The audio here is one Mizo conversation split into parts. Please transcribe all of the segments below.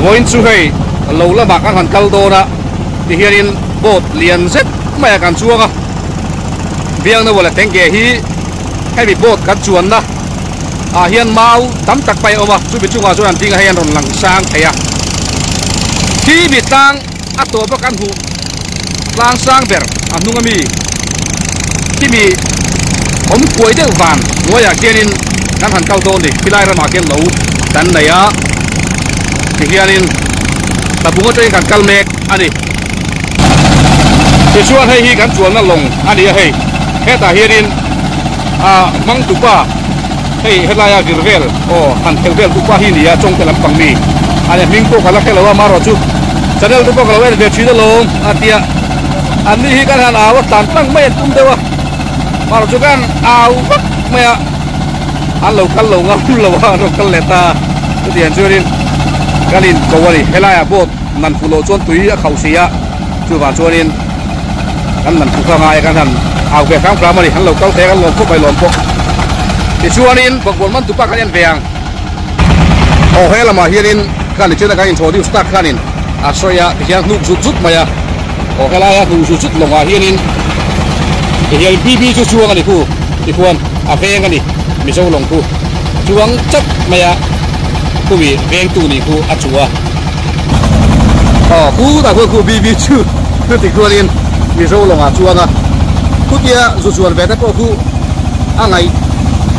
Vawiin chu hei lo lamah kan han kal dawn a tihianin boat lian zet maiah kan chuang a, Biangnoa leh Tengge hi hemi boat kan chuanna ah hian mau tam tak mai a awm a, chumi chungah chuan an ding a hei an rawn lang sang thei a, khi mi tlang a tawp a kan hmuh tlang sang ber a hnung ami khi mi awm kuai deuh van hnuaiah khianin kan han kal dawn ni khilai ramah khian lo kan nei a tihianin tlabung atangin kan kal mek a ni. Tichuan hei hi kan chuanna lawng a ni a hei hetah hianin ah hmang tupa hei helaia vir vel aw han khelh vel tupa hi ni a chawngte lampang mi a ni hming pawh ka la hrelo a marawh chu channel te pawh ka lo en ve thin alawm a tia an ni hi kan han au a tlan tlang mai an tum deuh a marawh chu kan au vak mai a an lo kal lo ngam lo a an rawn kal leh ta chutiang chuanin kan in ko a ni helaiah boat nan fuh loh chuan tui a khauh si a chuvang chuanin kan nan fuh kha ngai a kan han au ve hram hram a ni an lo kal thei a kan lawm khawp mai lawm pawh tichuanin bawkbawn man tupa kan en ve ang aw he lamah hianin khan nichina kan introduce tak khanin a sawi a tihian hnuk zut zut mai a aw helaia hnuk zut zut lawngah hianin tihian bb chu chuang a ni khu tikhuan a veng a ni mizo lawng khu chuang chat mai a khumi vengtu nih khu a chu a. Aw khutah khuan khu BB chu chuti khuanin Mizo lawngah chuan a khutia zu zuar ve te pawh khu a ngaih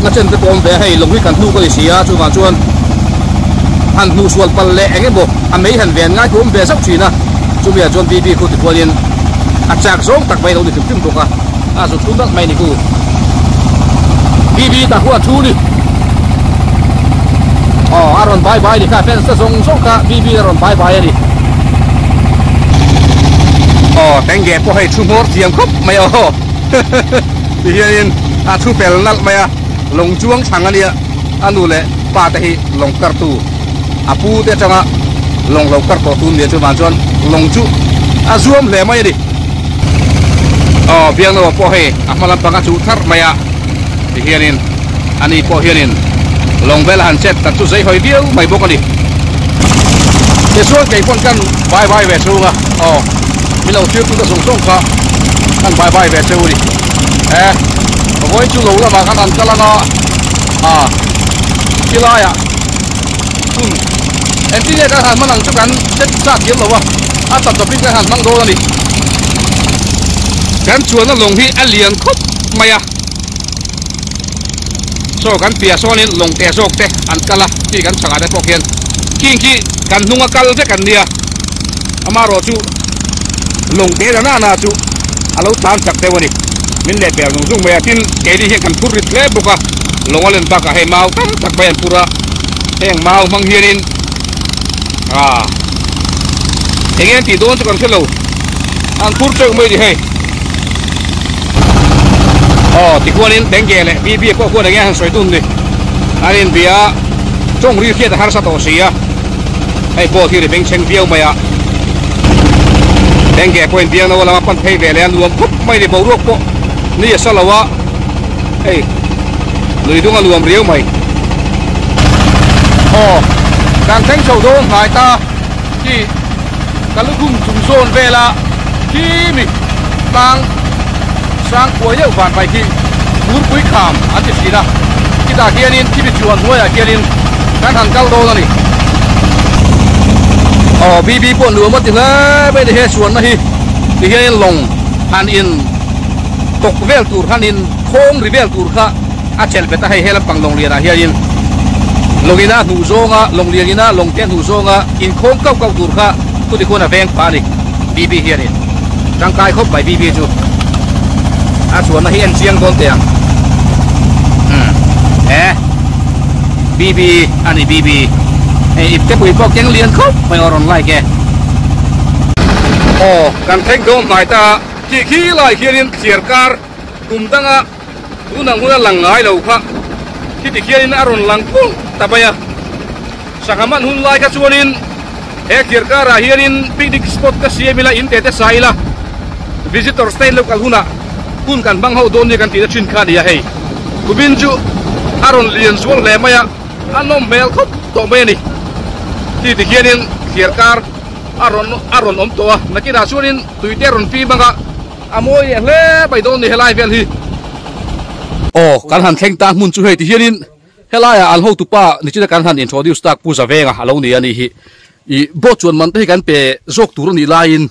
na chen te pawh awm ve a hei lawng hi kan hnuk a ni si a chuvang chuan han hnuh sual palh leh eng emaw a mei han ven ngai khu awm ve zauh thin a chumi ah chuan BB khu ti khuanin a chak zawng tak mai lo ni hrim hrim bawk a a zu thu nalh mai ni khu BB tah khu a thu ni. Aw a rawn bai bai ni kha fence te zawng zawng kha BB a rawn bai bai a ni. Aw tenge pawh hei thu hmawr thiam khawp mai aw ti hianin a thu pel nalh mai a lawng chuang chhang a nia a nu leh pa te hi lawng kartu a pu te atanga lawng lo kar tawh tu nia chuvang chuan lawng chu a zuam hle mai a ni. Aw biangnoa pawh hei a hma lampang a chuh tharh mai a ti hianin ani pawh hianin lawng vel a han chet tak chu zei hawi viau mai bawk a ni. Tichuan kei pawn kan vai vai ve chhung a, aw min lo thlir tute zawng zawng kha kan vai vai ve cheu a ni. E vawiin chu lo lamah khan an kal ang a, a khilaiah hun engtin nge kan han hman ang chu kan chet zat thiam lo a, a tap tawpin kan han hmang dawn a ni. Kan chuanna lawng hi a lian khawp mai a. Saw kan piah sawnin lawng te zawk te an kal a khi kan chhakah te pawh khian khing khi kan hnunga kal vek an nia amaherawh chu lawng te na na chu a lo tlan chak deuh a ni min leh pel zung zung mai a tin keini hian kan phur rit hle bawk a lawng a len bakah hei mau tam tak mai an phur a heng mau hmang hianin ah eng nge an tih dawn chu kan hre lo an phur teuh mai a ni hei. Aw tikhuanin Tengge leh BB pawh khuan enge han sawi dun ni an inbia a tawng ri hriat a harsa tawh si a hei pawh hi ri bengchheng viau mai a Tengge pawhin biangno lama pan phei ve leh a nuam khawp mai ni boruak pawh ni a sa lo a hei lui dung a nuam riau mai aw kan thleng chho dawn hnai ta khi ka lukhum chung zawn vela khi mi tlang sang kuai deuh van mai khi Murpui kham an ti thin a, khitah khianin khimi chuan hnuaiah khianin kan han kal dawn a ni. Aw BB pawh nuam a ti hle mai a ni he chuanna hi ti hianin lawng han in tawk vel tur han in khawng ri vel tur kha a chelh bet a hei he lampang lawng lianah hianin lawng ina hnuh zawnga lawng lian ina lawng te hnuh zawnga inkhawng kauh kauh tur kha chuti khuan a veng phah a ni BB hianin tangkai khawp mai BB chu a chuanna hi en chiang dawn teh ang umm e BB a ni BB hei ipte pui pawh keng lian khawp mai aw rawn like e aw kan thleng dawn hnai ta khi khi lai khianin thliar kar kum danga Tunang huna lang ngai lo kha khiti khianin a rawn lang kulh ta mai a. Sangha man hun lai kha chuanin he thir karah hianin picnic spot ka siam ila, in tete sa ila, visitors te in lo kal hunah hun kan hmang ho dawn nia kan tihna thin kha a ni a hei. Kumin chu a rawn lian zual hle mai a, a nawm hmel khawp tawh mai a ni. Khiti khianin. thliar kar a rawn a rawn awm tawh a nakinah chuanin tui te a rawn fim ang a a mawi leh hle mai dawn ni helai vel hi. Aw kan han thleng ta hmun chu hei ti hianin helaiah an hotupa nichina kan han introduce tak Pu Zavenga a lo ni a nih hi ih boat chuan man te hi kan pe zawk tur a nih laiin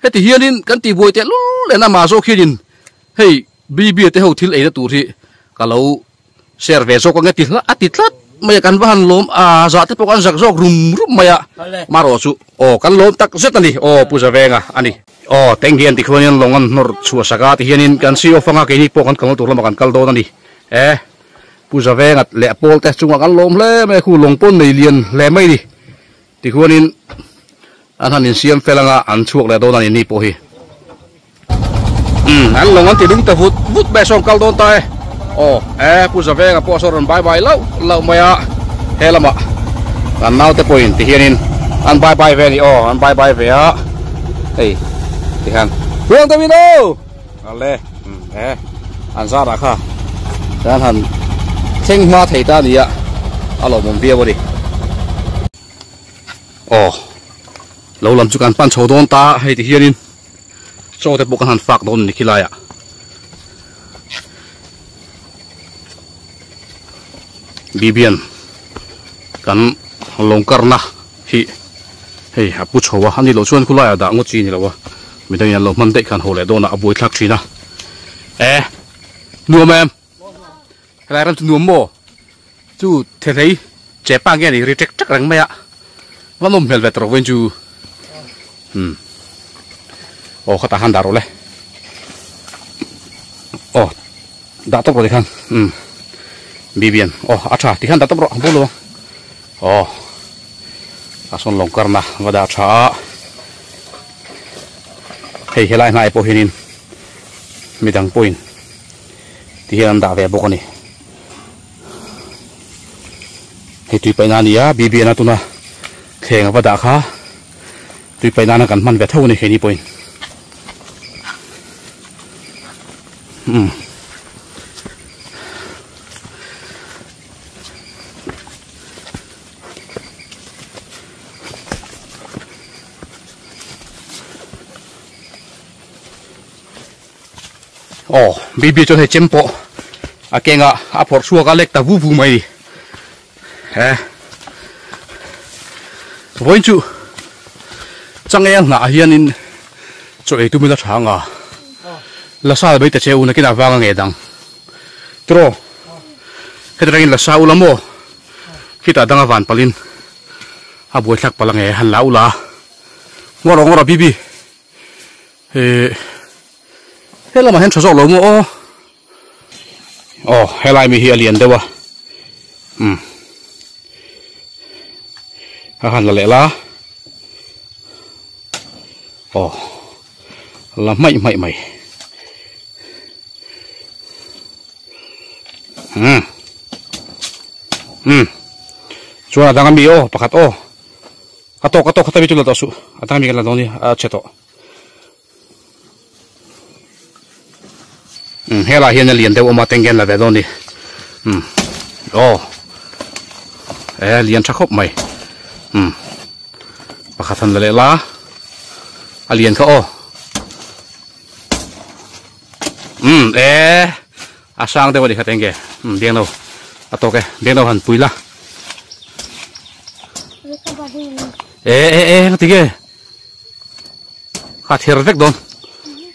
heti hianin kan tihbuai tehlul en amah zawk hianin hei BB te ho thil eina tur hi ka lo Share ve zawk ange ti hla a ti tlat mai a kan va han lawm a zah te pawh kan zak zawk rum rum mai a marawh chu aw kan lawm tak zet a ni aw Pu Zavenga a ni. Aw teng hian tikhuanin lawng an hnawr chhuah sak a tihianin kan si off anga keini pawh kan kalna tur lamah kan kal dawn a ni e Pu Zavenga leh a pawl te chungah kan lawm hle mai a khu lawng pawn nei lian hle mai a ni tikhuanin an han insiam fel anga an chhuak leh dawn a ni ni pawh hi. Umm an lawng an ti lung ta vut vut mai a sawn kal dawn ta e aw e pu Zavenga pawh sawn rawn bye bye lauh lauh mai a he lamah kan naute pawhin ti hianin an bye bye ve a ni aw an bye bye ve a hei ti hian huang deuhin aw ale umm e an zarah kha kan han thleng hma thei ta a ni a a lawmawm viau a ni aw lo lam chu kan pan chho dawn ta hei ti hianin. Chaw te pawh kan han fak dawn a ni khi laiah. Bibian kan lawng karna hi hei a pu chho a, a ni loh chuan khu laiah dah ngawt chi a ni lo a, midangin an lo hman daih khan haw leh dawnah a buai thlak thin a. E nuam em? Helai ram chu nuam maw? Chu thehlei che pa nge ni ri ṭek ṭek reng mai a, va nawm hmel ve ta rawh vawiin chu umm aw khatah khan dah rawh le aw dah tawp rawh tikhan umm bibian aw a tha tikhan dah tawp rawh a bul lo ang aw a sawn lawng karna va dah tha a hei helai hnai pawh hianin midang pawhin ti hian an dah ve bawk a ni. Hei tui paih na a ni a BBN a tuna thleng a va dah kha tui paih nana kan hman ve tho a ni keini pawhin umm. Aw baby chuan hei chem pawh a keng a a phawrh chhuak a lek ta vu vu mai he vawiin chu changel hnah ah hianin chaw ei tum ila tha anga la sal mai ta che u nakinah vang a nge dang tiraw heti rengin la sa ula maw khitah danga van palhin a buaithlak palh ange han la ula ngaw rawh ngaw rawh baby. He he lamah hian tha zawk lo maw aw aw helai mi hi a lian deuh a umm a han la leh la aw la hmaih hmaih mai umm umm chuan a dang ami aw pakhat aw. A tawk a tawk khat a mi chu la tawh suh a tang mi kan la dawn hi a chhe tawh um helai hian a lian deuh awm a teng hian la ve dawn ni um aw e lian tha khawp mai um pakhat han la leh la a lian kha aw um e a sang deuh a ni kha teng ge um biang no a tawk e biang no han pui la. E e e nga ti ge kha ther vek dawn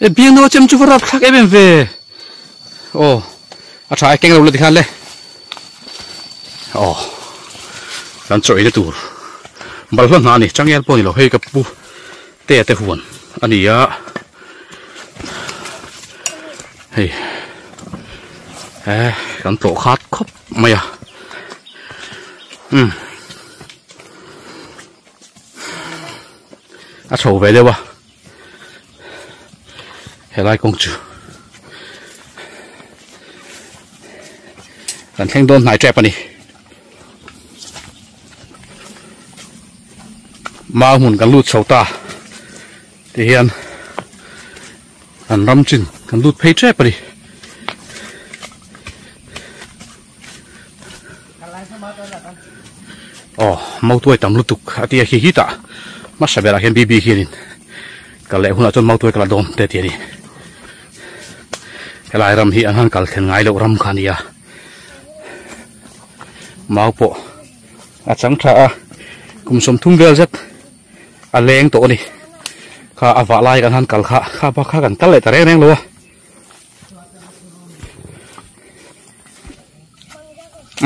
e biang no chem chu va rap thlak em em ve aw a tha e keng lo la tikhan le aw kan chaw eina tur balhla hna a ni changel pawh a ni lo hei ka pu te te huan a ni a hei e kan tlawh khat khawp mai a umm a chho ve deuh a helai kawng chu kan thleng dawn hnai tep a ni mau hmun kan lut chho ta ti hian kan ram chin kan lut phei tep a ni. Aw Mautuai tam lutuk a ti a khi khi tah hmasa berah hian bibi hianin kal leh hunah chuan mautuai ka la dawn te a ti a ni. Helai ram hi an han kal thlen ngai loh ram kha a ni a, mau pawh a chang tha a, kum sawmthum vel zet a leng tawh a ni. Kha a vah lai kan han kal kha, kha bak kha kan kal leh ta reng reng lo a.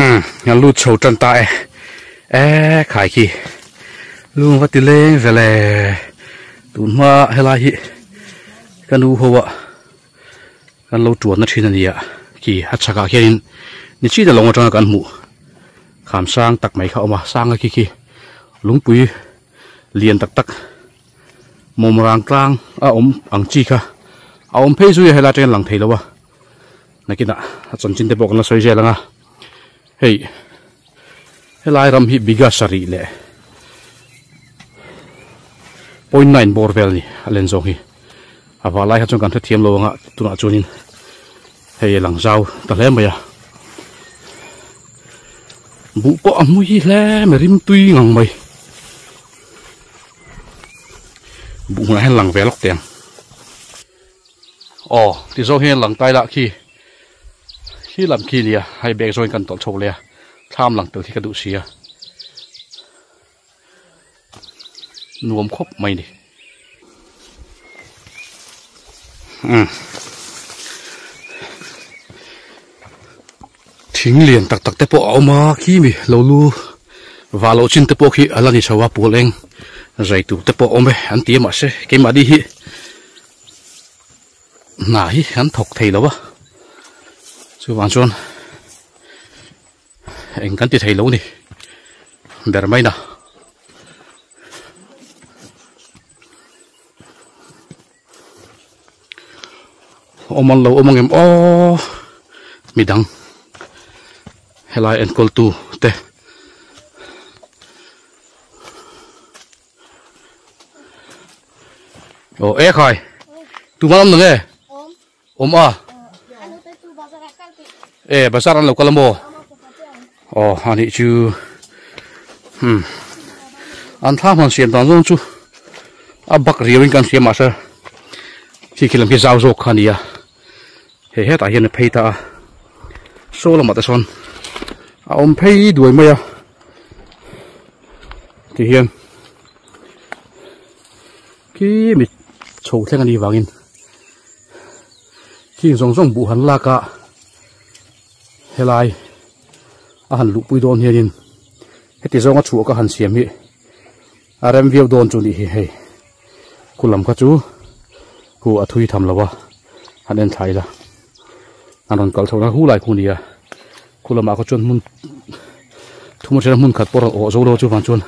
Umm an lut chho tan ta e e khai khi lung va ti leng vele tun hma helai hi ka nu ho a kan lo tuan na thin a nia khi a chhakah khianin ni chin a lawng atanga kan hmuh kham sang tak mai kha a awm a sang a khi khi lungpui lian tak tak mawmrang tlang a awm ang chi kha a awm phei zui a helai atangin a lang thei lo a. Nakinah a chanchin te pawh kan la sawi zel ang a, hei helai ram hi biga sarih leh point nine bawr vel a ni a len zawng hi a vah lai kha chuan kan hrethiam lo ang a tunah chuanin hei a lang zau ta hle mai a buh pawh a hmui hle mai rimtui ngang mai buh hmunah hian lang ve lawk teh ang. Aw ti zawng hian lang tai lah khi khi lam khi nia hei bag zawngin kan tawlh chhuak leh a thlam lang tel khi ka duh si a nuam khawp mai ni umm thing lian tak tak te pawh a awm a khi mi lo lu vah loh chin te pawh khi a la ni chho a pawl eng zai tur te pawh a awm e an ti a mahse keimahni hi. Hna hi an thawk thei lo a chuvang chuan eng kan ti thei lo a ni ber mai na. Awm an lo awm ang em aw midang helai enkawl tu te. Aw e khai tuma awm nge awm a e bazar an lo kal a maw aw a nih chu hmm an thla hman siam dan zawng chu a bak riau in kan hria mahse khi khi lam khi zau zawk kha a ni a hei hetah hian a phei ta a saw lamah te sawn a awm phei duai mai a. Ti hian khi mi chho thleng a nih vangin khing zawng zawng buh han lak a helai a han luhpui dawn hianin heti zawnga chhuah ka han siam hi a rem viau dawn chu nih hi hei khu lam kha chu khu a thui tham lo a han en thlai la an rawn kal chho na hu lai khu nia. Khu lamah khaw chuan hmun thum atanga hmun khat pawh a rawn awh zo lo chuvang chuan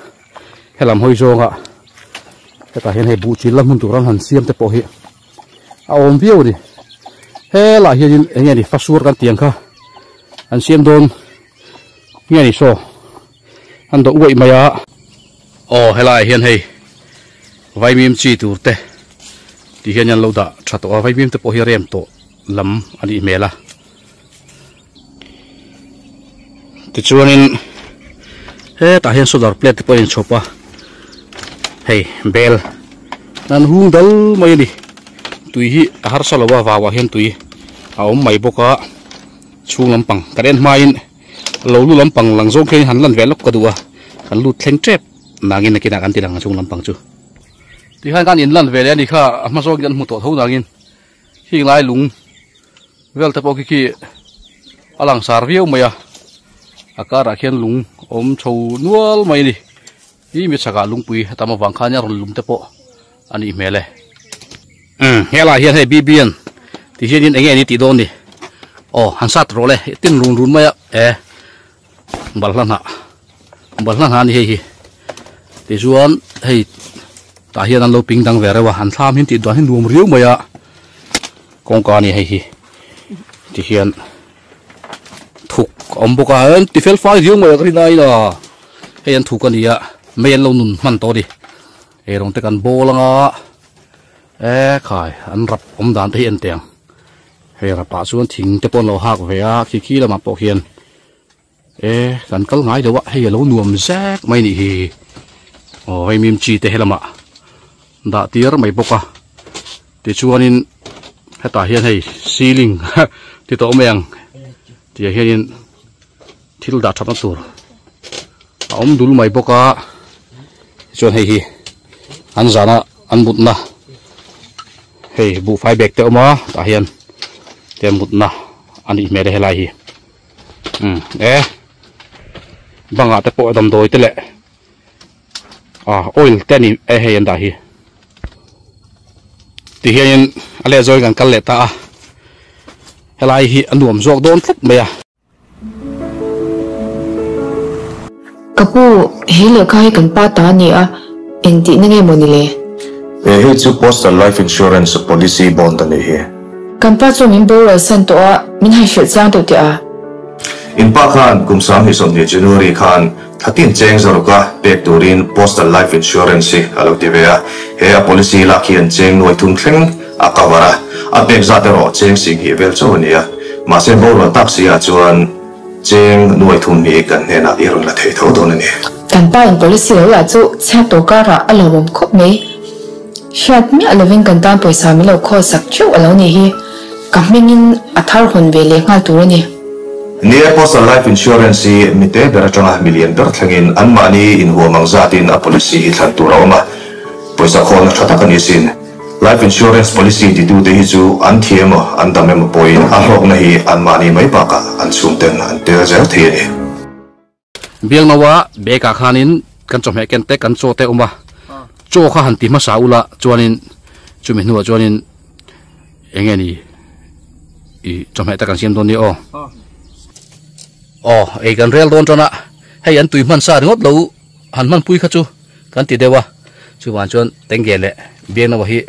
helam hawi zawnga hetah hian hei buh chil la hmun tur an han siam te pawh hi a awm viau a ni helaiah hianin eng nge ni fasuar kan tih ang kha an siam dawn nge ni saw an dawh uaih mai a aw helaiah hian hei vaimim chi tur te ti hian an lo dah tha tawh a vaimim te pawh hi a rem tawh lam a nih hmel a. Tichuanin hetah hian solar plate te pawh a inchhawp a hei bel an hung dal mai a ni tui hi a harsa lo a vauah hian tui a awm mai bawk a chhung lampang kan en hmain lo lu lampang lang zawng khian han lan ve lawk ka duh a kan lut thleng tep nangin nakinah kan ti lang a chhung lampang chu tikhan kan inlan ve leh a ni kha a hma zawngin kan hmu tawh tho nangin. Hing lai lung vel te pawh khi khi a langsar viau mai a a karah khian lung a awm chho nual mai a ni hi mi chhakah lungpui a tam avang khan a rawn lum te pawh a nih hmel e umm helaiah hian hei bbn ti hianin eng nge ni tih dawn ni aw han sat rawh le tin run run mai a e balhla hnah balhla hnah a ni hei hi tichuan hei tah hian an lo ping dang ve reuh a an thlam hi tih dan hi nuam riau mai a kawngka a ni hei hi tihian thuk a awm bawk a an ti fel fai riau mai a ka rin aiin a hei an thuk a ni a mei an lo nun hman tawh a ni eirawng te kan bawl ang a e khai an rap awm dan te hi en teh ang hei rapah chuan thing te pawh an lo hak ve a khi khi lamah pawh khian. E kan kal ngai lo a hei a lo nuam zek mai nih hi aw hei mim chi te helamah dah tir mai bawk a tichuanin hetah hian hei ceiling ti tawh mai ang tih ah hianin thil dah thatna tur a awm dul mai bawk a tichuan hei hi an zana an mutna hei buhfai bag te a awm a tah hian te mutna a nih hmel e helai hi umm e bangah te pawh damdawi te leh ah oil te a ni e hei an dah hi ti hianin a leh zawin kan kal leh ta a helai hi a nuam zawk dawn tlat mai a. Ka pu, he lehkha hi kan pa ta a ni a, engtihna nge maw ni le? He hei chu Postal Life Insurance Policy Bond a nih hi. Kan pa chuan min boral san tawh a, min han hrilh chiang deuh teh a. In pa khan kum 2020 January khan Thlatin cheng zaruka pek turin Postal Life Insurance hi a lo ti ve a, he a policy lak hian cheng nuai thum thleng a cover a, a pek zat erawh cheng singhnih vel chauh a ni a, mahse borual tak si ah chuan cheng nuai thum hi kan hnenah i rawn la thei tho dawn a ni. Kan pa in policy lo lah chu chhiat tawh karah a lawmawm khawp mai. Hriat miah lovin kan tan pawisa min lo khawl sak theuh a lo nih hi, ka hmingin a thar hawn ve leh nghal tur a ni. Ni e, Postal Life Insurance hi mi te ber atanga mi lian ber thlengin anmahni inhuam ang zatin a policy hi thlan tur a awm a, pawisa khawlna tha tak a ni sin. Life Insurance policy titute hi chu an thi emaw an dam emaw pawhin a hlawkna hi anmahni mai bakah an chhungten an tel zel thei a ni. Biangnoa bag ah khanin kan chawhmeh ken te kan chaw te a awm a, chaw kha han ti hmasa ula chuanin chumi hnuah chuanin eng nge ni ih chawhmeh te kan siam dawn nia aw. Aw ei kan rel dawn tan a, hei an tui hman sa ringawt lo han hmanpui kha chu kan ti deuh a, chuvang chuan tenge leh Biangnoa hi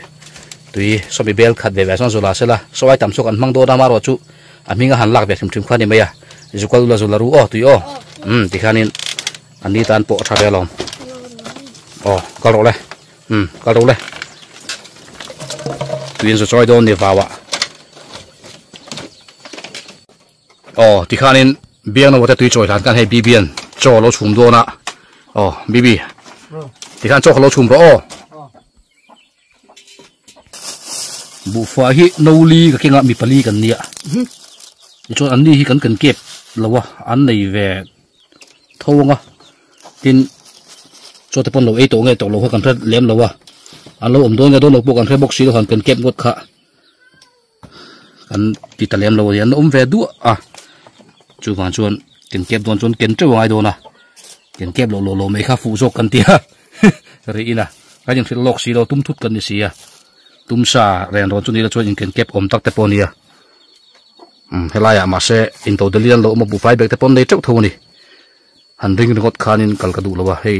tui sawmi bel khat ve ve chuan zula sela saw ai tam chu kan hmang dawn a amaherawhchu A hming a han lak ve hrim hrim kha a ni mai a, Zukal ula zula ru aw tui aw umm tikhianin an ni tan pawh a tha ve alawm aw kal rawh le umm kal rawh le tuiin zu chawi dawn ni vau ah aw tikhianin biangno te tui chawi hlan khan hei bibian chaw a lo chhum dawn a aw bibi tikhian chaw kha lo chhum rawh aw. Buhfai hi no li ka kengah mi pali kan nia tichuan an ni hi kan kan kep lo a an nei ve tho ang a tin chaw te pawn lo ei tawh nge tawh lo kha kan hre lem lo a an lo awm dawn nge dawn lo pawh kan hre bawk si lo han kan kep ngawt kha kan ti ta lem lo a ni an awm ve duah a chuvang chuan kan kep dawn chuan ken teuh a ngai dawn a ken kep loh loh loh mai kha fuh zawk kan ti a rih ina kan inhrilh lawk si lo tum thut kan ni si a tum sa ren rawn chu ni la chuan inken kep awm tak te pawh a nia umm helaiah mahse into delian lo awm a buhfai bag te pawh an nei teuh tho a ni han ring ringawt khanin kal ka duh lo a hei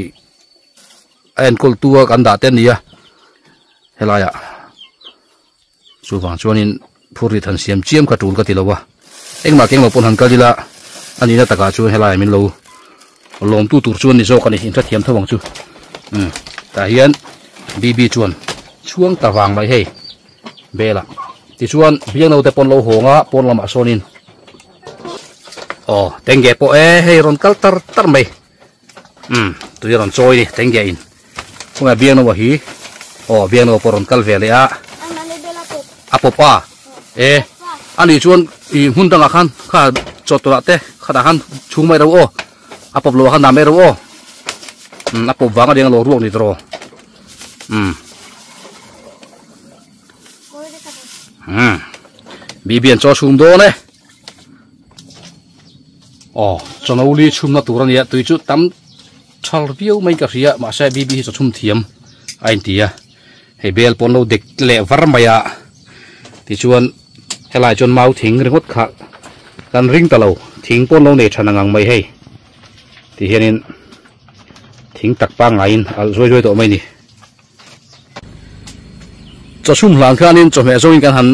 a enkawl tu a kan dah te a ni a helaiah. Chuvang chuanin phurrit han siam chiam kha tul ka ti lo a, engmah keng lo pawn han kal ila a nihna takah chuan helaiah min lo lawmtu tur chuan ni zawk a ni, inhrethiam tho ang chu. Umm tah hian Bibi chuan chhuang ta vang mai hei bel ah tichuan biangno te pawn lo hawng a pawn lamah sawnin aw tenge pawh e hei rawn kal tar tar mai. Umm tui a rawn chawi ni tenge in khawnge biangno hi aw biangno pawh rawn kal ve leh a a pawp a e ani chuan ih hmun dangah khan kha chaw tawrh ah te khatah khan chhung mai ro aw a pawp loh ah khan dah mai ro aw umm a pawp vang a eng a lo ruak ni tawh umm umm bibian chaw chhum dawn e. Aw chawnoli chhumna tur a nia tui chu tam thar viau mai ka hria mahse bibi hi chaw chhum thiam a inti a hei bel pawh an lo dek leh var mai a tichuan helai chuan mau thing ringawt kha kan ring ta lo thing pawh an lo nei than ang ang mai hei ti hianin thing tak pangaiin a alh zuai zuai tawh mai a ni. Chaw chhum hlan khanin chawhmeh zawngin kan han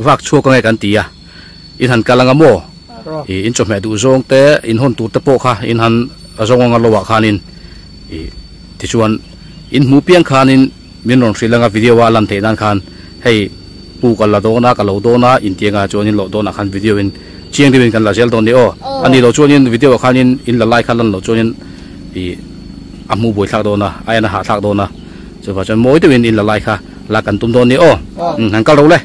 vak chhuak ange kan ti a, in han kal anga maw? Ih in chawhmeh duh zawng te in hawn tur te pawh kha in han zawng anga lo ah khanin ih tichuan in hmuh piang khanin min rawn hrilh anga video a lan theih nan khan hei pu ka la dawn a ka lo dawn a inti anga chuan in lawh dawn ah khan video in Chiang deuhin kan la zel dawn ni aw. A nih loh chuanin video ah khanin in la lai kha lan loh chuanin ih a hmuh buai thlak dawn a, a en a hah thlak dawn a. Chuvang chuan mawi deuhin in la lai kha la kan tum dawn ni aw. Umm han kal ro le.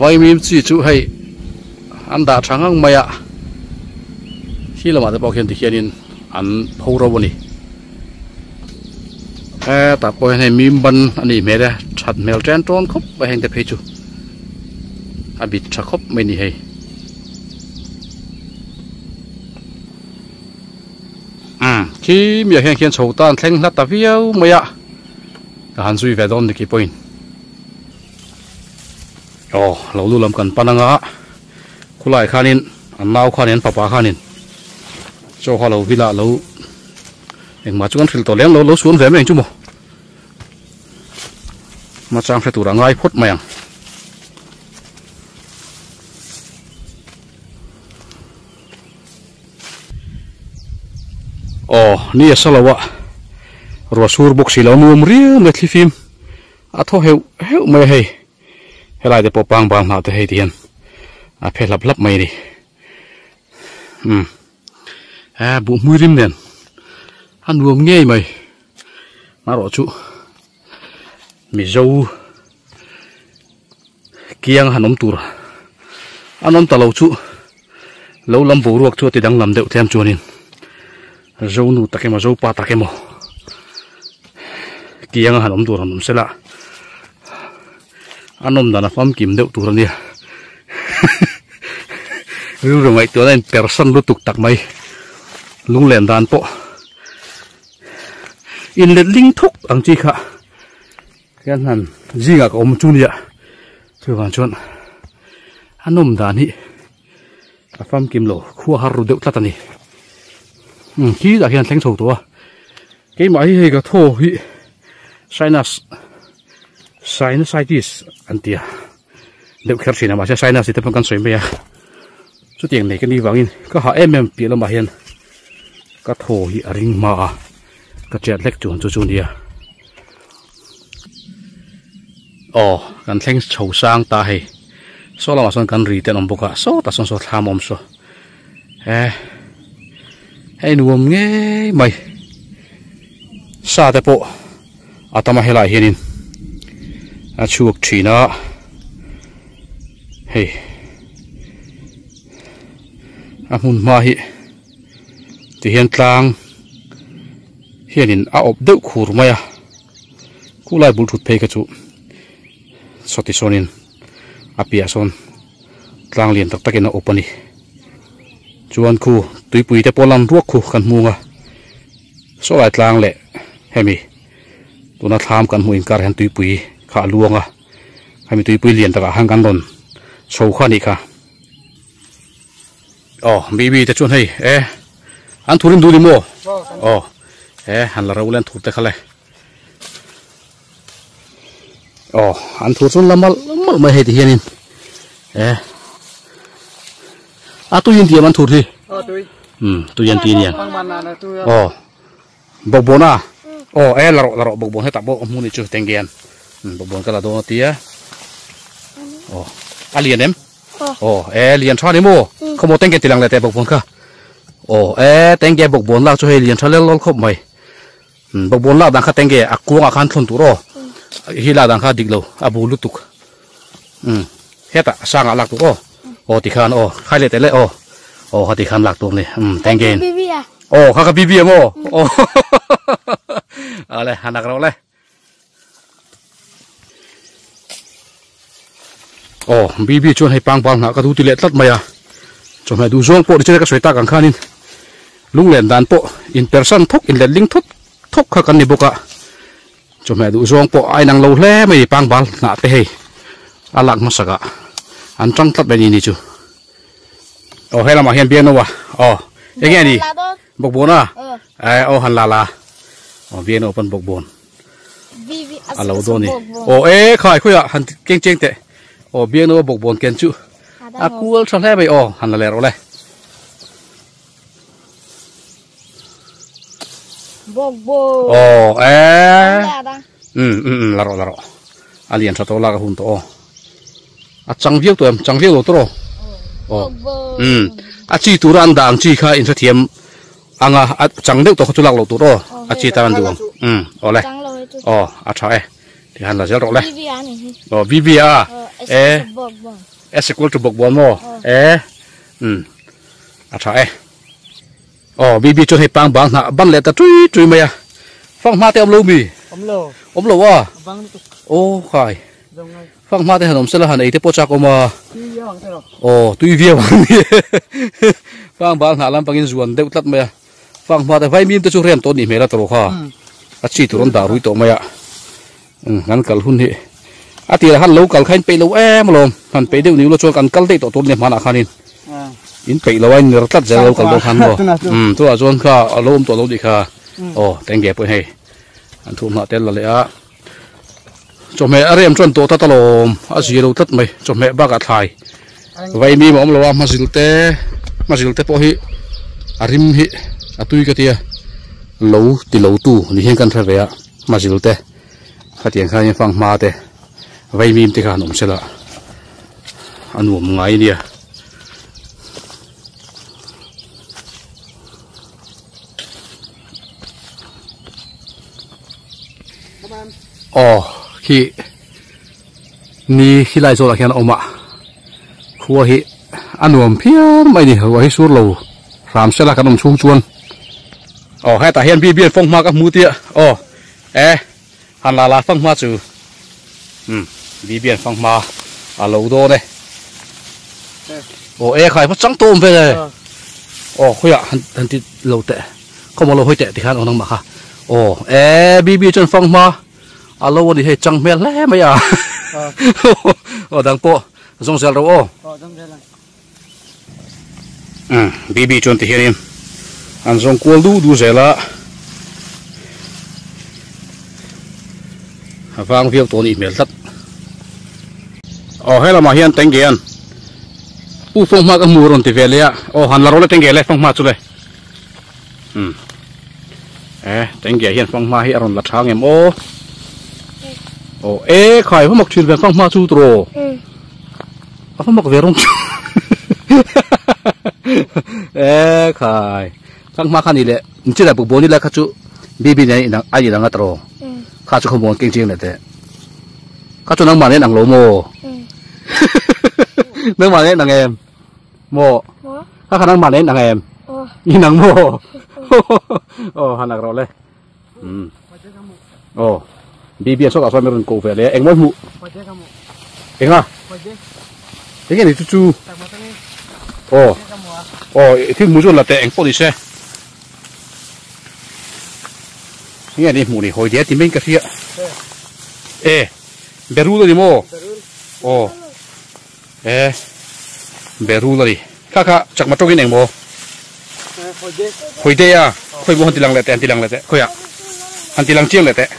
Vaimim chi chu hei an dah tha ngang mai a, khi lamah te pawh khian tikhianin an pho ro a ni. Hetah pawh hian hei mim ban a nih hmel e, that hmel ṭen ṭawn khawp mai heng te phei chu a bit tha khawp mai a ni hei. Umm khi miah hian khian chho tan thleng hla ta viau mai a, ka han zui ve dawn ni khi pawhin. Aw lo lu lam kan pan anga khulai khanin an nau khanin an fapa khanin chaw kha lo vila lo engmah chu kan hrilh tawh lem lo lo suan ve mai ang chu maw hmachang hre tur a ngai phawt mai ang. Aw ni a sa lo a ruah sur bawk si lo nuam riau mai thlifim. A thaw heuh heuh mai a hei, helai te pawh pang bang hnah te hei ti hian a phe hlap hlap mai a ni. Umm he buh hmui rim nen a nuam ngei mai marawh chu Mizo kiang han awm tur an awm ta lo chu lo lam boruak chu a ti danglam deuh tlem chuanin Zonu tak emaw Zopa tak emaw kianga han awm tur han awm sela a nawm dan a famkim deuh tur a nia rilru ngaihtuahna in persan lutuk tak mai lunglen dan pawh inlet ling thuk ang chi kha hian han zingah ka awm chu nia chuvang chuan a nawm dan hi. A famkim lo khua har ru deuh tlat a ni. Umm khi tah hian thleng chho tawh a. Keimah hi hei ka thaw hi sinus sinusitis an ti a. Deuh kher thin a mahse sinus tih te pawh kan sawi mai a. Chutiang nei ka nih vangin ka hah em em piah lamah hian ka thaw hi a ring hma a. Ka tiat hlek chuan chu chu nia. Aw kan thleng chho sang ta hei saw lamah sawn kan ri te an awm bawk a sawtah sawn saw thlam a awm saw he hei nuam ngei mai sa te pawh a tam a helaiah hianin a chhuak thin a hei a hmun hma hi tihian tlang hianin a awp deuh khur mai a. Khulai bul thut phei kha chu sawti sawnin a piah sawn tlang lian tak takin a awp a ni. Chuan khu tuipui te pawh lan ruak khu kan hmung a, sawlai tlang leh hemi tuna thlam kan hmuh inkar hian tuipui kha a luang a, hemi tuipui lian takah khan kan rawn chho kha a nih kha. Aw bibi te chuan hei e an thurin duh ni maw? Aw e han la ro le an thur te kha le. Aw an thur chuan la malh malh mai hei ti hianin e a tui an ti em an thur hi um tui an ti aniang aw bawkbawn a aw e la rawh la rawh bawkbawn hetah pawh a hmu ni chu tenggen um bawkbawn ka la dawn a tia aw a lian em aw e lian tha ni maw khawmaw tengge ti lang leh teh bawkbawn kha aw e tengge bawkbawn lak chu hei lian tha lel lawl khawp mai. Bawkbawn lak dan kha teng nge a kuangah khan thlun tur aw hi lak dan kha dik lo a bu lutuk umm hetah a sangah lak tur aw aw tikhan aw khai leh teh leh aw aw kha tikhan lak tur a ni umm teng nge in aw kha kha bibi ang aw aw ale han lak rawh le aw bibi chuan hei pangbal hnah ka duh ti leh tlat mai a chawhmeh duh zawng pawh ni chu ka sawi tak ang khanin Lunglen dan pawh in persan thawk in letling thawk thawk kha kan ni bawk a, chawhmeh duh zawng pawh a inang lo hle mai ni pangbal hnah te hei a lak hmasak ah an tang tlat mai ni ni chu. Aw he lamah hian biangno a aw enge a ni bawkbawn a eh aw han la la aw biangno pawn bawkbawn a lo dawn ni aw e khai khawiah han keng cheng teh aw biangno a bawkbawn ken chu a kual tha hle mai aw han la leh rawh le. Aw e um um um la rawh la rawh a lian tha tawh lak a hun tawh aw a chang viau tawh em chang viau lo tawh rawh aw um a chi tura an dah ang chi kha in hrethiam anga a chang deuh tawh kha chu lak loh tur aw a chi tan an duh ang um awle aw a tha e tikhan la zel rawh le aw VV a e S equal to bawkbawn maw e um a tha e. Aw BB chuan hei pang bang hnah ban leh ta tui tui mai a, fang hma te awm lo mi? Awm lo. Awm lo a? Bang lutuk. Aw khai. Zawng ngai. Fang hma te han awm sela han ei te pawh chak awm a. Tui viau ang te rawh. Aw tui viau ang ni. Fang bang hnah lampangin zuan deuh tlat mai a. Fang hma te vaimim te chu rem tawh nih hmel a tawh kha. A chi tur an dah rui tawh mai a. Kan kal hun hi a tirah khan lo kal kha in peih lo em alawm han peih deuh ni ula chuan kan kal daih tawh tur nia hmanah khanin in peih lo a in ner tlat zel lo kal dawn khan maw umm tunah chuan kha a lo awm tawh lo tih kha aw tenge pawh hei an thu hnah tel la leh a chawhmeh a rem chuan tawh tlat alawm a zia lo tlat mai chawhmeh bakah thlai vaimim a awm lo a hmazil te hmazil te pawh hi a rim hi a tui ka tia lo ti lo tu ni hian kan hre ve a. Hmazil te khatiang khan in fang hma te vaimim te kha han awm sela a nuam ngai ania. Aw khi ni khilai zawlah khian a awm a khua hi a nuam phian mai ni ruah hi sur lo hram sela kan awm chhung chuan. Aw hetah hian bibian fawng hma ka hmu tia aw e han la la fang hma chu umm bibian fang hma a lo dawn e aw e khai va chang tawm vel e aw khawiah han han ti lo teh khawmaw lo hawi teh tikhan aw nangmah kha aw e bibi chuan fang hma a lo a ni hei chang hmel hle mai a aw dang pawh zawng zel ro aw. Umm BB chuan ti hianin an zawng kual duh duh zel a, a vang viau tawh a nih hmel tlat. Aw he lamah hian tenge an u fanghma ka hmu rawn ti ve leh a, aw han la rawh le tenge le fanghma chu le umm e tenge hian fanghma hi a rawn la tha ngem aw aw e khai va mak thin ve fanghma chu tawh. A va mak ve rawng chu e khai khang hma kha ni le inchila buk bawni lai kha chu bb nen inang a inang a tawh kha chu khawmuan keng chiang leh teh kha chu nangmah nen ang lo maw nangmah nen ang em maw kha kha nangmah nen ang em inang maw aw han ak rawh le Umm. Aw. BB a sawtah chuan min rawn koh ve leh a, engmaw hmuh? Enga? Enge ni chu chu? Aw. Aw, i thil hmuh chu la teh eng pawh ni se. Enge ni hmuh ni hawi diai ti mai in ka hria. E, berul a ni maw? Aw. E, berul a ni. Kha kha chakma tawngin eng maw? Hawi dei a, khawi maw han ti lang leh teh, han ti lang leh teh, khawiah han ti lang chiang leh teh,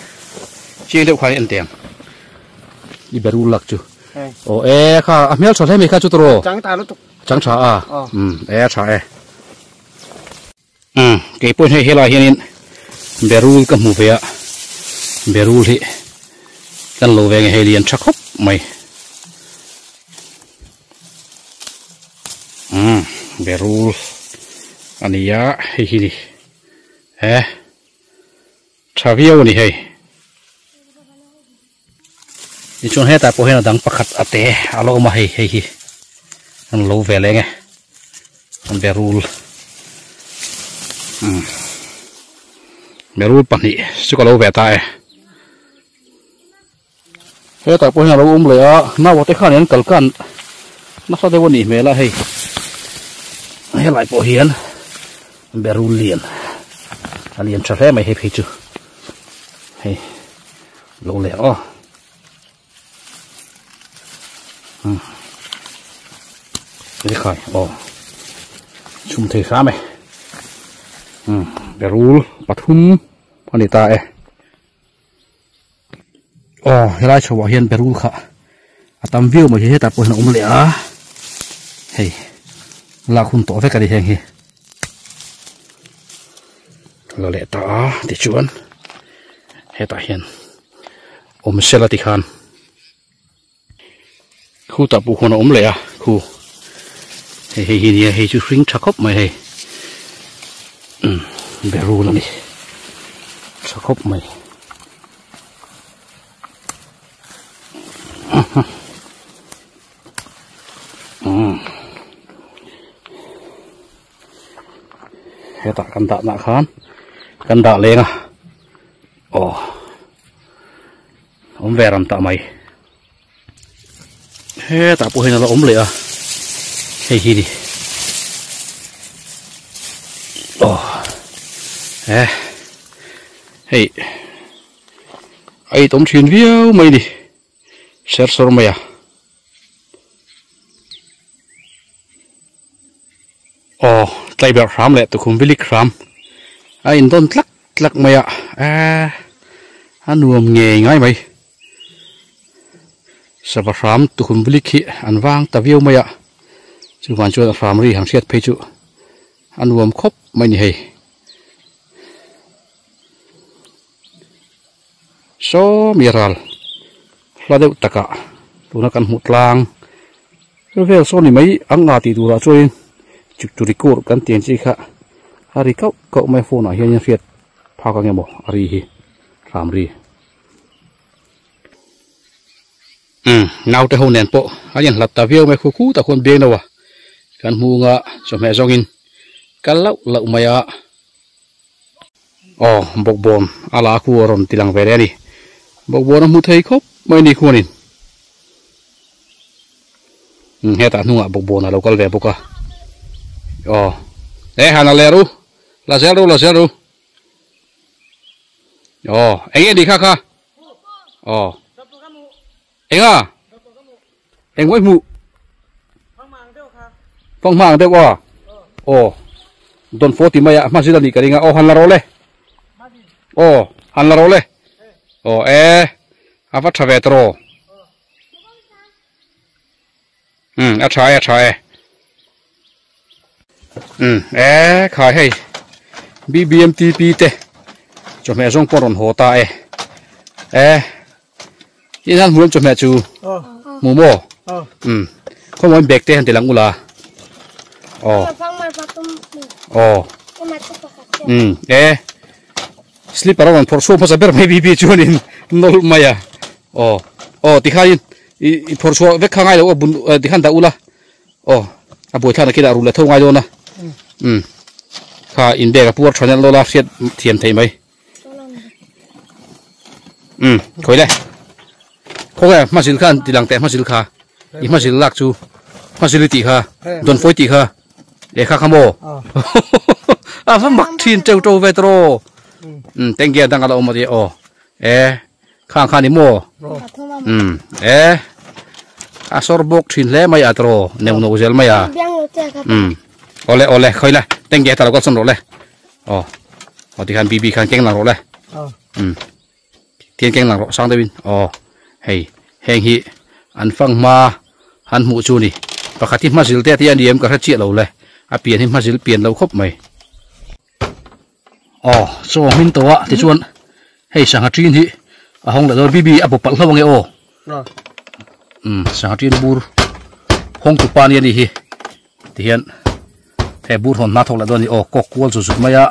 chiang deuh khan i en teh ang. I berul lak chu. Aw e kha a hmel tha hle mai kha chu tawh. Chang tha lutuk. Chang tha a. Um e a tha e. Umm kei pawhin hei helaiah hianin berul ka hmu ve a, berul hi kan lo ve nge hei lian tha khawp mai. Umm berul a ni a hei hi ni he tha viau a ni hei. Tichuan hetah pawh hian a dang pakhat a te a lo awm a hei hei hi an lo ve leng e an berul umm berul pahnih chu ka lo ve ta e hetah pawh hian a lo awm leh a naute khan an kal kan nasa deuh a nih hmel a hei helai pawh hian berul lian a lian tha hle mai hei phei chu hei. Lo leh aw. Hmm. Ni khai aw. Chhum thei hram e. Hmm. Berul pathum ani ta e. Aw, helai chhoah hian berul kha a tam viau mai hi hetah pawh hian a awm leh a. Hei lak hun tawh vek a ni heng hi. La leh ta a tichuan hetah hian awm sela tikhan khutah pawh khuan a awm leh a khu hei hei hi nia hei chu hring tha khawp mai hei umm berul a ni tha khawp mai. Hetah kan dah nah khan kan dah leng a aw awm ve ram tah mai hetah pawh hian a la awm leh a hei hi ni aw e hei a itawm thin viau mai ni ser sawr mai a. Aw tlaiberh hram leh tukhum vilik hram a indawn tlak tlak mai a eee a nuam ngei ngai mai sava hram tukhum vilik hi an vang ta viau mai a chuvang chuan a hram ri han hriat phei chu a nuam khawp mai ni hei. Sawmi ral hla deuh takah tuna kan hmuh tlang vel saw ni mai ang nga tih turah chuanin chukchuri kur kan tih ang chi kha a ri kauh kauh mai a phone ah hianin hriat phak ang emaw a ri hi hram ri. Umm naute ho nen pawh an inhlat ta viau mai khu khu tak huan biang lo a kan hmu anga chawhmeh zawngin kal lauh lauh mai a. Aw, bawkbawn a la khu a rawn ti lang ve leh a ni. Bawkbawn a hmu thei khawp mai ni khuanin. Umm hetah hnungah bawkbawn a lo kal ve bawk a. Aw, e han a ler u, la zel ru, la zel ru. Aw, eng nge ni kha kha? Aw, enga? Eng mawi hmuh? Fanghma ang deuh a? Aw. Don fo ti mai a hma zil a nih ka ring a. Aw han la rawh le. Aw han la rawh le. Aw e a va tha ve ta rawh. Um a tha e a tha e. Um e khai hei BBMTP te chawhmeh zawng pawh rawn haw ta e. E. Tin han hmuh em chawhmeh chu hmu maw umm khawmawi bag te han ti lang ula aw aw umm e slipper a rawn phawrh chhuak hmasa ber mai bibi chuanin nawlh mai a aw aw tikhanin i phawrh chhuah vek kha ngai lo aw bun tikhan dah ula aw a buaithlakna khi dah rul leh tho ngai dawn a umm kha in bag a puar tha nalh lawla hriat thiam theih mai. Um khawi le khaw nge hmazil kha an ti lang teh hmazil kha i hmazil lak chu hmazil i tih kha dawn fawi tih kha lehkha kha maw a va mak thin teuh teuh ve tawh um teng ge dang a la awm a tia aw e khang kha ni maw um e a sawr bawk thin hle mai a tawh neuh neuh zel mai a um awle awle khawi le teng ge ta lo kal sawn rawh le. Aw aw tikhan bibi khan keng lang rawh le um tian keng lang rawh sang deuhin aw hei heng hi an fang hma han hmuh chu ni pakhat hi hma zil te a tia ni em ka hre chiah lo le a pian hi hma zil pian lo khawp mai aw chaw hmin tawh a tichuan hei sangha ṭin hi a hawng leh dawn bibi a bawp palh hlauh ange aw um sangha ṭin bur hawng tu pa nia ni hi tihian. He bur hawn hma thawk leh dawn a ni aw kawk kual zut zut mai a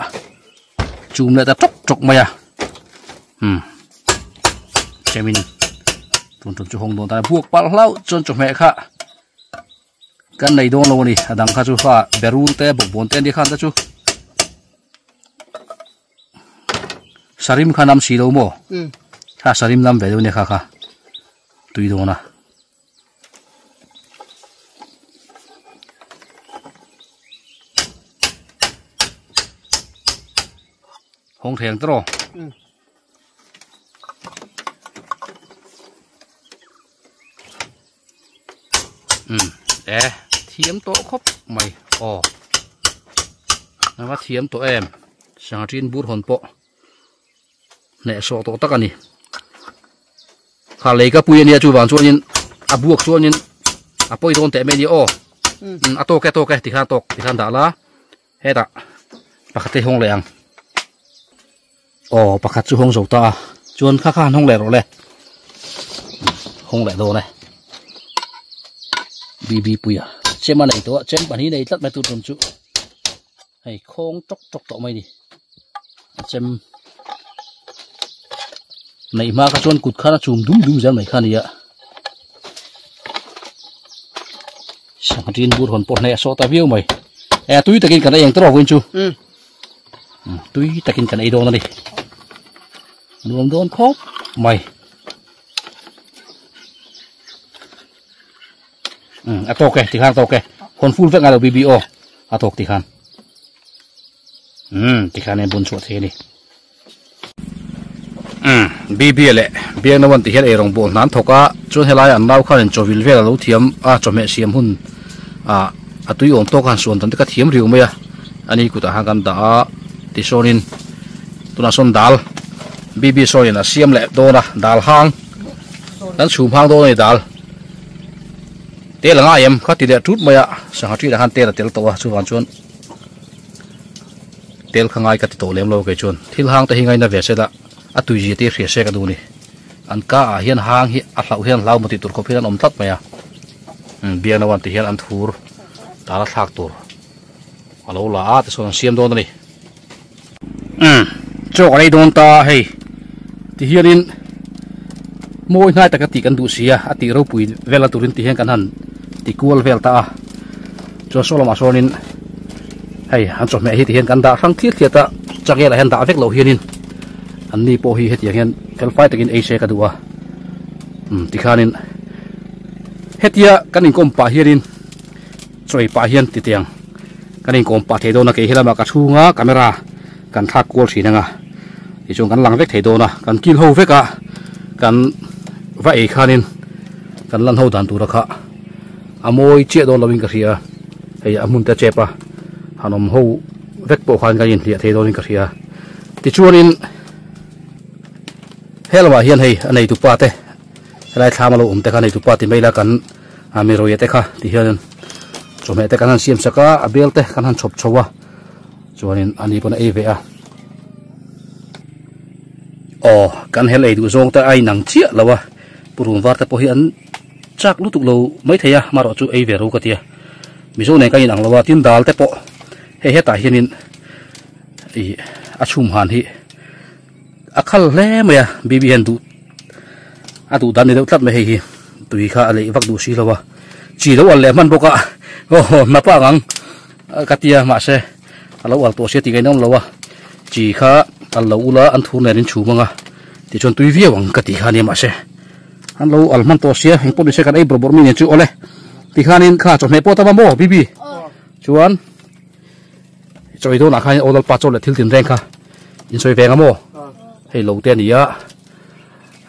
chum leh ta tawk tawk mai a umm chemin tun tum chu hawng dawn ta buak palh hlauh chuan chawhmeh kha kan nei dawn lo a ni a dang kha chu fa berul te bawkbawn te an tih khan te chu sarim kha nam si lo maw kha sarim nam ve deuh a nia kha kha tui dawn a. Hawng thei ang tawh rawh. Um e thiam tawh khawp mai aw a va thiam tawh em sangha tin bur hawn pawh. Hnehsawh tawh tak a ni. Kha lei ka pui a nia chuvang chuanin a buak chuanin a pawi dawn teh mai a ni aw. Um a tawk e a tawk e tikhan a tawk tikhan dah la hetah pakhat te hawng leh ang. Aw pakhat chu hawng zo ta a, chuan kha kha han hawng leh rawh le. Hawng leh dawn e. BB puia chem a nei tawh a, chem pahnih nei tlat mai tur tum chu. Hei khawng tawk tawk tawh mai ni. A chem neih hma kha chuan kut khan a chum dum dum zel mai kha a ni a. Sangha tin bur hawn pawh hneh a sawh ta viau mai. E tui takin kan ei ang tawh vawiin chu. Tui takin kan ei dawn a ni. Nuam dawn khawp mai. A tawk e tikhan a tawk e. Hawn full vek ngai lo BBO a tawk tikhan. Tikhan en bun chhuah thei a ni. Umm BB leh Biakna wan tih hian eirawng bawl hna an thawk a, chuan helai an nau khan in chawvil vel a lo thiam a, chawhmeh siam hun ah a tui awm tawk a han suan dan te kha thiam riau mai a, ani kutah khan kan dah a, tisawn in tunah sawn dal BB sawn in a siam leh dawn a, dal hang kan chhum hang dawn a ni dal tel a ngai em kha ti leh tut mai a, sangha ṭilah khan tel a tel tawh a chuvang chuan. Tel kha ngai ka ti tawh lem lo kei chuan thil hang te hi ngaina ve se la a tui zia te hi hria se ka duh a ni. An ka ah hian hang hi a hlauh hian hlau maw tih tur khawp hian an awm tlat mai a. Umm biakna wan ti hian an thur tala thlak tur a lo la a tichuan an siam dawn a ni. Umm chaw ka lei dawn ta hei ti hianin mawi hnai taka tih kan duh si a a tih ropui vel a turin ti hian kan han ti kual vel ta a chuan saw lamah sawnin hei an chawhmeh hi ti hian kan dah hrang thliat thliat a changel ah hian dah vek loh hianin an ni pawh hi hetiang hian felfai takin ei se ka duh a umm tikhanin hetia kan inkawm pah hianin chawi pah hian titiang kan inkawm pah thei dawn a kei helamah ka chhunga camera kan thlak kual thin anga tichuan kan lang vek thei dawn a kan kil ho vek a kan va ei khanin kan lan ho dan tura kha a mawi chiah dawn lovin ka hria hei a hmun te chep a han awm ho vek pawh khan kan inhliah thei dawnin ka hria tichuanin he lamah hian hei a nei tupa te helai thlam a lo awm te kha a nei tupa ti mai ila kan mi rawih te kha ti hian chawhmeh te kan han siam sak a a bel te kan han chhawp chho a. Chuanin ani pawn a ei ve a. Aw, kan hel ei duh zawng te a inang chiah lo a, purun var te pawh hi an chak lutuk lo mai thei a, marawh chu ei ve ro ka tia. Mizo nen ka inang lo a, tin dal te pawh hei hetah hianin ih a chhum han hi a khal hle mai a, Bibi hian duh a duh dan ni deuh tlat mai hei hi tui kha a leih vak duh si lo a, chi lo al leh hman bawk a, aw hnapa ang ang. Ka tia mahse a lo al tawh sia tih ngaihna awm lo a, chi kha al lo ula an thur nen in chhum anga tichuan tui viau ang ka tih kha ania mahse an lo al hman tawh sia engpawh nise kan ei bawrh bawrh mi nen chu awle tikhanin kha chawhmeh pawh tam a maw Bibi chuan chawi dawnah khan aw lalpa chaw leh thil tin reng kha in sawi veng a maw hei lo te a ni a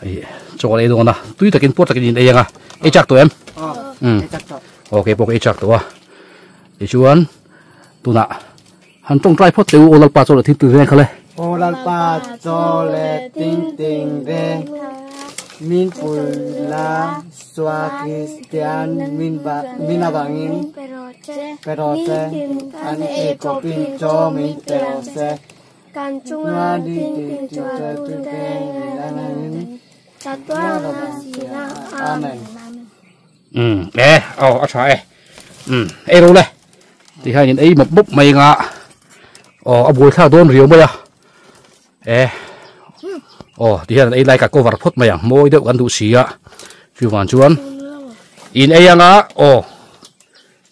hei chaw kan ei dawn a tui takin puar takin in ei anga ei chak tawh em aw keipawh ka ei chak tawh a. Tichuan, tunah han tawngtai phawt teh u, Aw Lalpa chaw leh thingting reng kha le. Aw Lalpa chaw leh thingting reng min pui la, Sua Kristian min min avangin pe rawh se, an ei kawpin chaw min pe rawh se, Nua ni ti ti tu te min avangin Amen. Umm e aw a tha e umm ei ro le ti hian in ei mawp mawp mai anga aw a buai thlak dawn riau mai a e aw ti hian ei lai ka cover phawt mai ang mawi deuh kan duh si a chuvang chuan in ei anga aw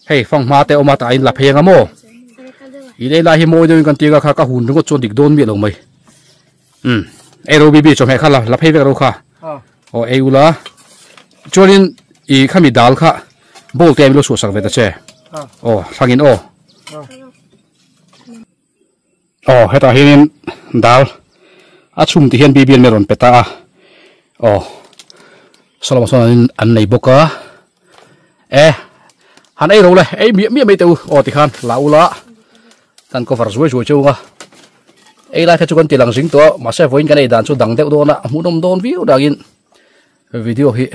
hei fanghma te awm a tah in la phei anga maw in ei lai hi mawi deuhin kan ti anga kha ka hun ringawt chuan dik dawn miah lo mai. Um ei ro bibi chawhmeh kha la la phei vek ro kha aw ei ula chuanin i khami dal kha bowl te a mi lo chhuah sak ve ta che aw thlangin aw aw hetah hianin dal a chhum ti hian bibi an mi rawn pe ta a aw sawlamah sawn an nei bawk a e han ei ro le ei miah miah mai teh u aw tikhan la ula kan cover zuai zuai cheu anga ei lai kha chu kan ti lang zing tawh a mahse vawiin kan ei dan chu dang deuh dawn a a hmuhnawm dawn viau dangin video hi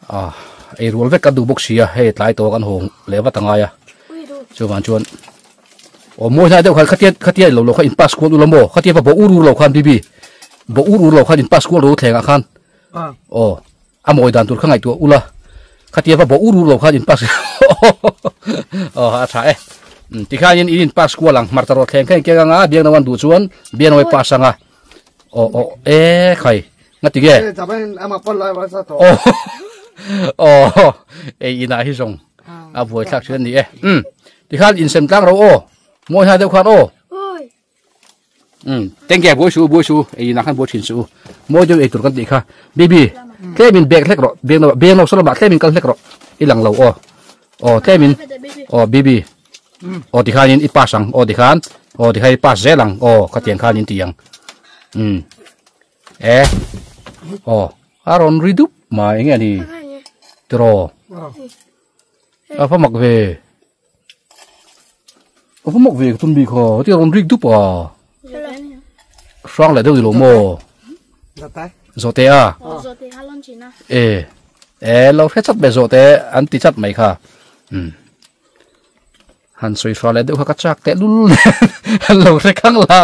ah ei rual vek kan duh bawk si a hei tlai tawh kan haw leh vat a ngai a chuvang chuan. O mawi hnai deuh khan khatia khatia ilo lo kha in pass kual ula maw khatia va bo ur ur lo khan bibi bo ur ur lo khan in pass kual ro thleng ah khan aw a mawi dan tur kha ngaihtuah ula khatia va bo ur ur lo khan in pass aw a tha e tikhian in in pass kual ang hmarcha rawh thleng kha in keng anga biang no an duh chuan biang no i pass anga aw aw e khai ngati nge aw aw ei inah hi zawng a buai thlak thin a ni e tikhan insem tlang ro aw mawi hnai deuh khan aw um thank you buai su buai su ei inah khan buai thin su mawi deuh ei tur kan tih kha baby tlemin bag hlek rawh bag no bag no saw lamah tlemin kal hlek rawh i lang lo aw aw tlemin aw baby aw tikhanin i pass ang aw tikhan aw tikhan i pass zel ang aw khatiang khan in ti ang um e aw a rawn ri dup mai enge a ni tiraw a va mak ve a va mak ve ka tum bik ha ti rawn rik dup a hrang leh deuh ni lo maw zawhte a e e lo hre chat mai zawhte an ti chat mai kha um han sawi hra leh deuh kha ka chak teh lul an lo hre khang la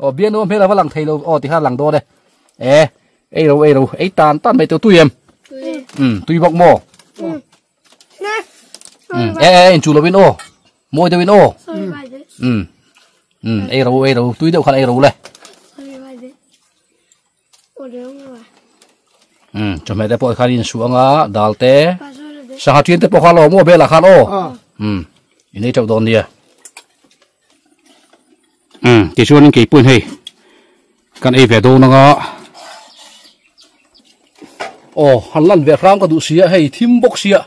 aw bianu hmel a va lang thei lo aw ti kha lang dawn e e Ei ro ei ro ei tan tan mai teu tui em um tui bawk maw um e e in chu lovin aw mawi deuhin aw um um ei ro ei ro tui deuh khan ei ro le um chawhmeh te pawh khan in su anga dal te sangha ṭin te pawh kha lo maw belah khan aw um in ei ṭeuh dawn nia umm tichuanin keipawhin hei kan ei ve dawn anga aw han lan ve hram ka duh sia hei thim bawk sia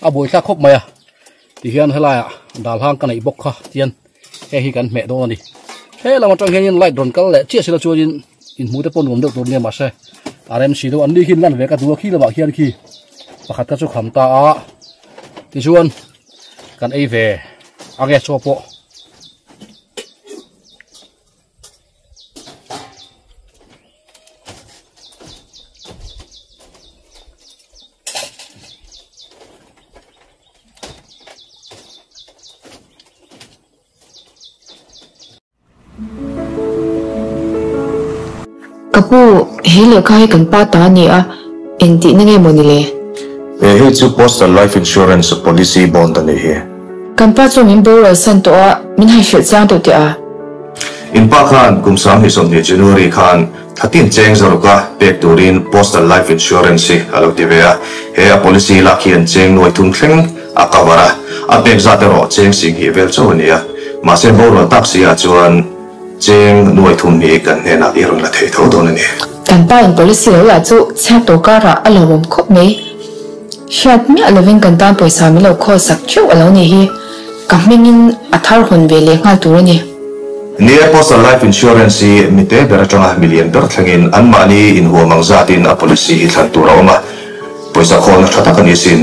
a buaithlak khawp mai a tihian helaiah dal hang ka neih bawk kha tian hei hi kan hmeh dawn a ni helam atang hianin light rawn kal leh chiah sila chuanin inhmuh te pawh nuam deuh tur nia mahse a rem si deuh an ni khi lan ve ka duh a khi lamah khian khi pakhat kha chu kham ta a tichuan kan ei ve ange chaw pawh Ka pu, he lehkha hi kan pa ta a ni a, engtihna nge maw ni le? He hei chu Postal Life Insurance Policy Bond a nih hi. Kan pa chuan min boral san tawh a, min han hrilh chiang deuh teh a. In pa khan kum 2020 January khan thlatin cheng zaruka pek turin Postal Life Insurance hi a lo ti ve a, he a policy lak hian cheng nuai thum thleng a cover a, a pek zat erawh cheng singhnih vel chauh a ni a, mahse borual tak si ah chuan cheng nuai thum hi kan hnenah i rawn la thei tho dawn a ni. Kan pa in policy lo lah chu chhiat tawh karah a lawmawm khawp mai. Hriat miah lovin kan tan pawisa min lo khawl sak theuh a lo nih hi. Ka hmingin a thar hawn ve leh nghal tur a ni. Ni e, Postal Life Insurance hi mite ber atanga milian ber thlengin anmahni inhuam ang zatin a policy hi thlan tur a awm a, pawisa khawlna tha tak a ni sin.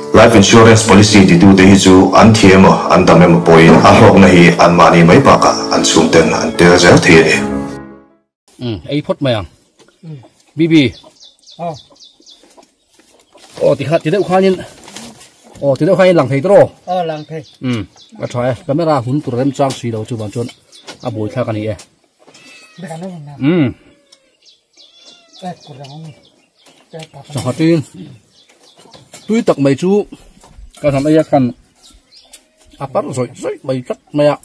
Life Insurance Policy titute hi chu an thi emaw an dam emaw pawhin a hlawkna hi anmahni mai bakah an chhungten an tel zel thei a ni. Umm ei phawt mai ang. Bibi. Aw. Aw ti kha ti deuh khanin aw ti deuh khanin lang thei tawh. Aw lang thei. Umm a tha e camera hun tur rem chang si lo chu vang chuan a buai thlak a ni e. Umm. Sangha tin tui tak mai chu ka han ei a khan a parh zawih zawih mai tlat mai a.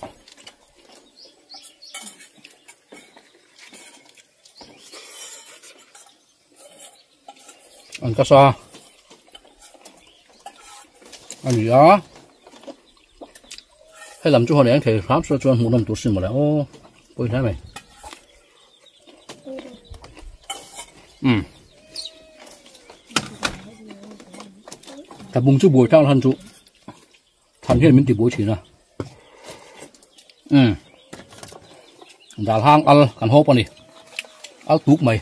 An ka sa a ni a hei lam chu hawn eng thei hram saw chuan hmuhnawm tur sin mawle aw pawi hle mai. Um tlabung chu buai tlang han chu than hian min ti buai thin a um dal hang al kan hawp a ni al tuk mai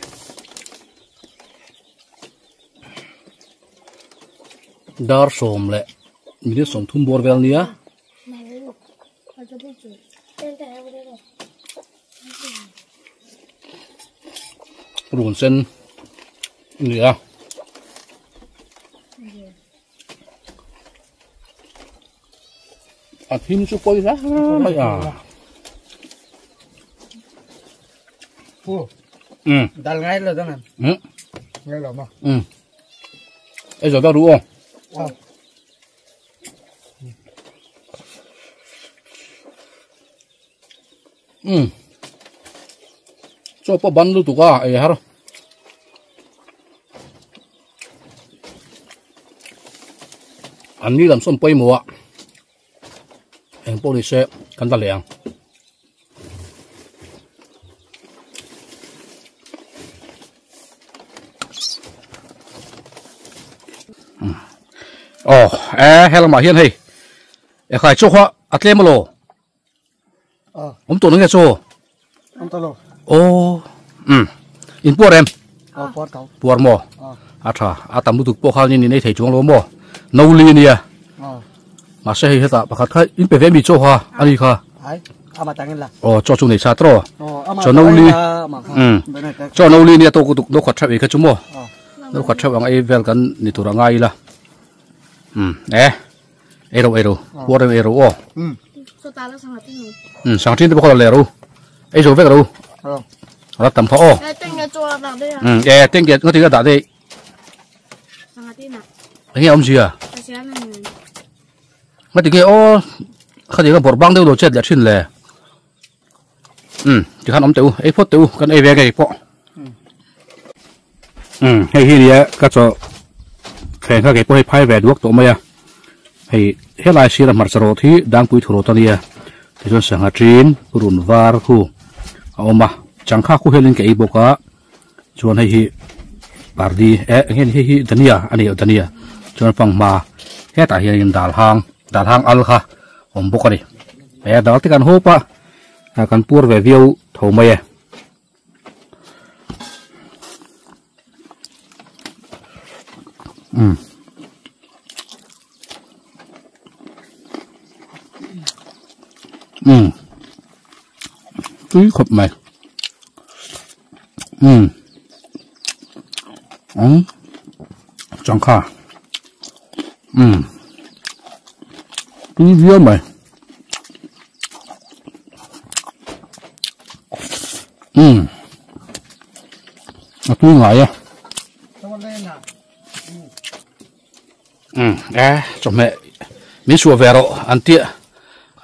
dar sawm leh minute sawmthum bawr vel nia. Run sen a ni a A thim chu pawi hle mai a. Pu. Dal ngai lo dang em? Ngai lo ma. Ei zo dak ru aw. Chaw pawh ban lutuk a ei har. An ni lam sawn pawimawh a eng pawh ni se kan la leh ang. Aw e helamah hian hei ekhai chaw kha a tlem alaw. Om tawh nge chaw? Om tawh lo. Aw um in puar em? Aw puar tho. Puar maw? A tha a tam lutuk pawh khan in ei thei chuang lo maw? No li ania. Mahse hei hetah pakhat kha in pe ve mi chaw kha ani kha. Ai ama tangin la. Aw chaw chu nei sa tro. Chaw no li. Um chaw no li ania to ku tuk no khat thap ei kha chu maw? No khat thap ang ei vel kan ni tur a ngai ila. Um e. Ei ro ei ro puar em ei ro aw um sangtin te pawh kha la leh ro ei zo vek ro a la tam kha aw um e tengge nga tinga dah daih enge awmzia nga tinge aw khatiang a bawrh bang deuh lo chet leh thin le um tikhan awm teh u ei phawt teh u kan ei ve ngei pawh um hei hi nia ka chaw thleng kha kei pawh hei phai ve duak tawh mai a hei helai sira hmarcha rawt hi dangpui thu rawt a nia tichuan sangha tin purun var khu a awm a changkha khu hianin ka ei bawk a chuan hei hi pardi eh eng nge ni hei hi dania a ni dania chuan fanghma hetah hianin dal hang dal hang al kha awm bawk a ni he dal te kan hawp a kan puar ve viau tho mai e. Um um tui khawp mai um um changkha um tui viau mai um a tui ngai a um e chawhmeh min suah ve rawh an tia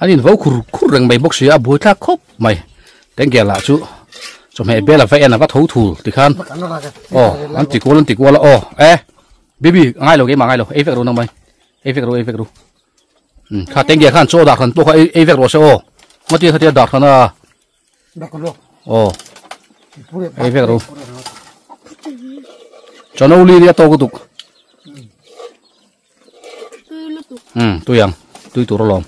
an in vo khur khur reng mai bawk si a buai thlak khawp mai tengge lah chu chawhmeh bel a va en a va tho thul tikhan aw an ti kual an ti kual a aw e baby ngai lo keimah ngai lo ei vek ro nang mai ei vek ro ei vek ro um kha tengge khan chaw dah hran pawh kha ei ei vek rawh se aw ngatia khatia dah hran a aw ei vek ro chano li nia tawk lutuk um tui ang tui tur alawm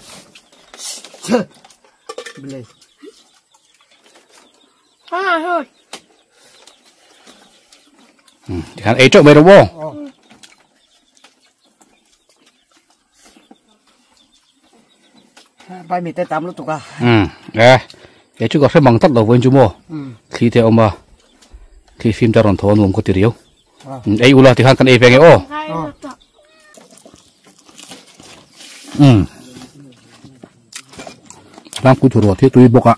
um tikhan ei teuh mai rawh aw Pai mi te tam lutuk a. Um e kei chu ka hre mang tlat lo vawiin chu maw thli te a awm a thli fim te a rawn thaw a nuam ka ti riau ei ula tikhan kan ei ve nge aw um tlangpui thu ruat hi tui bawk a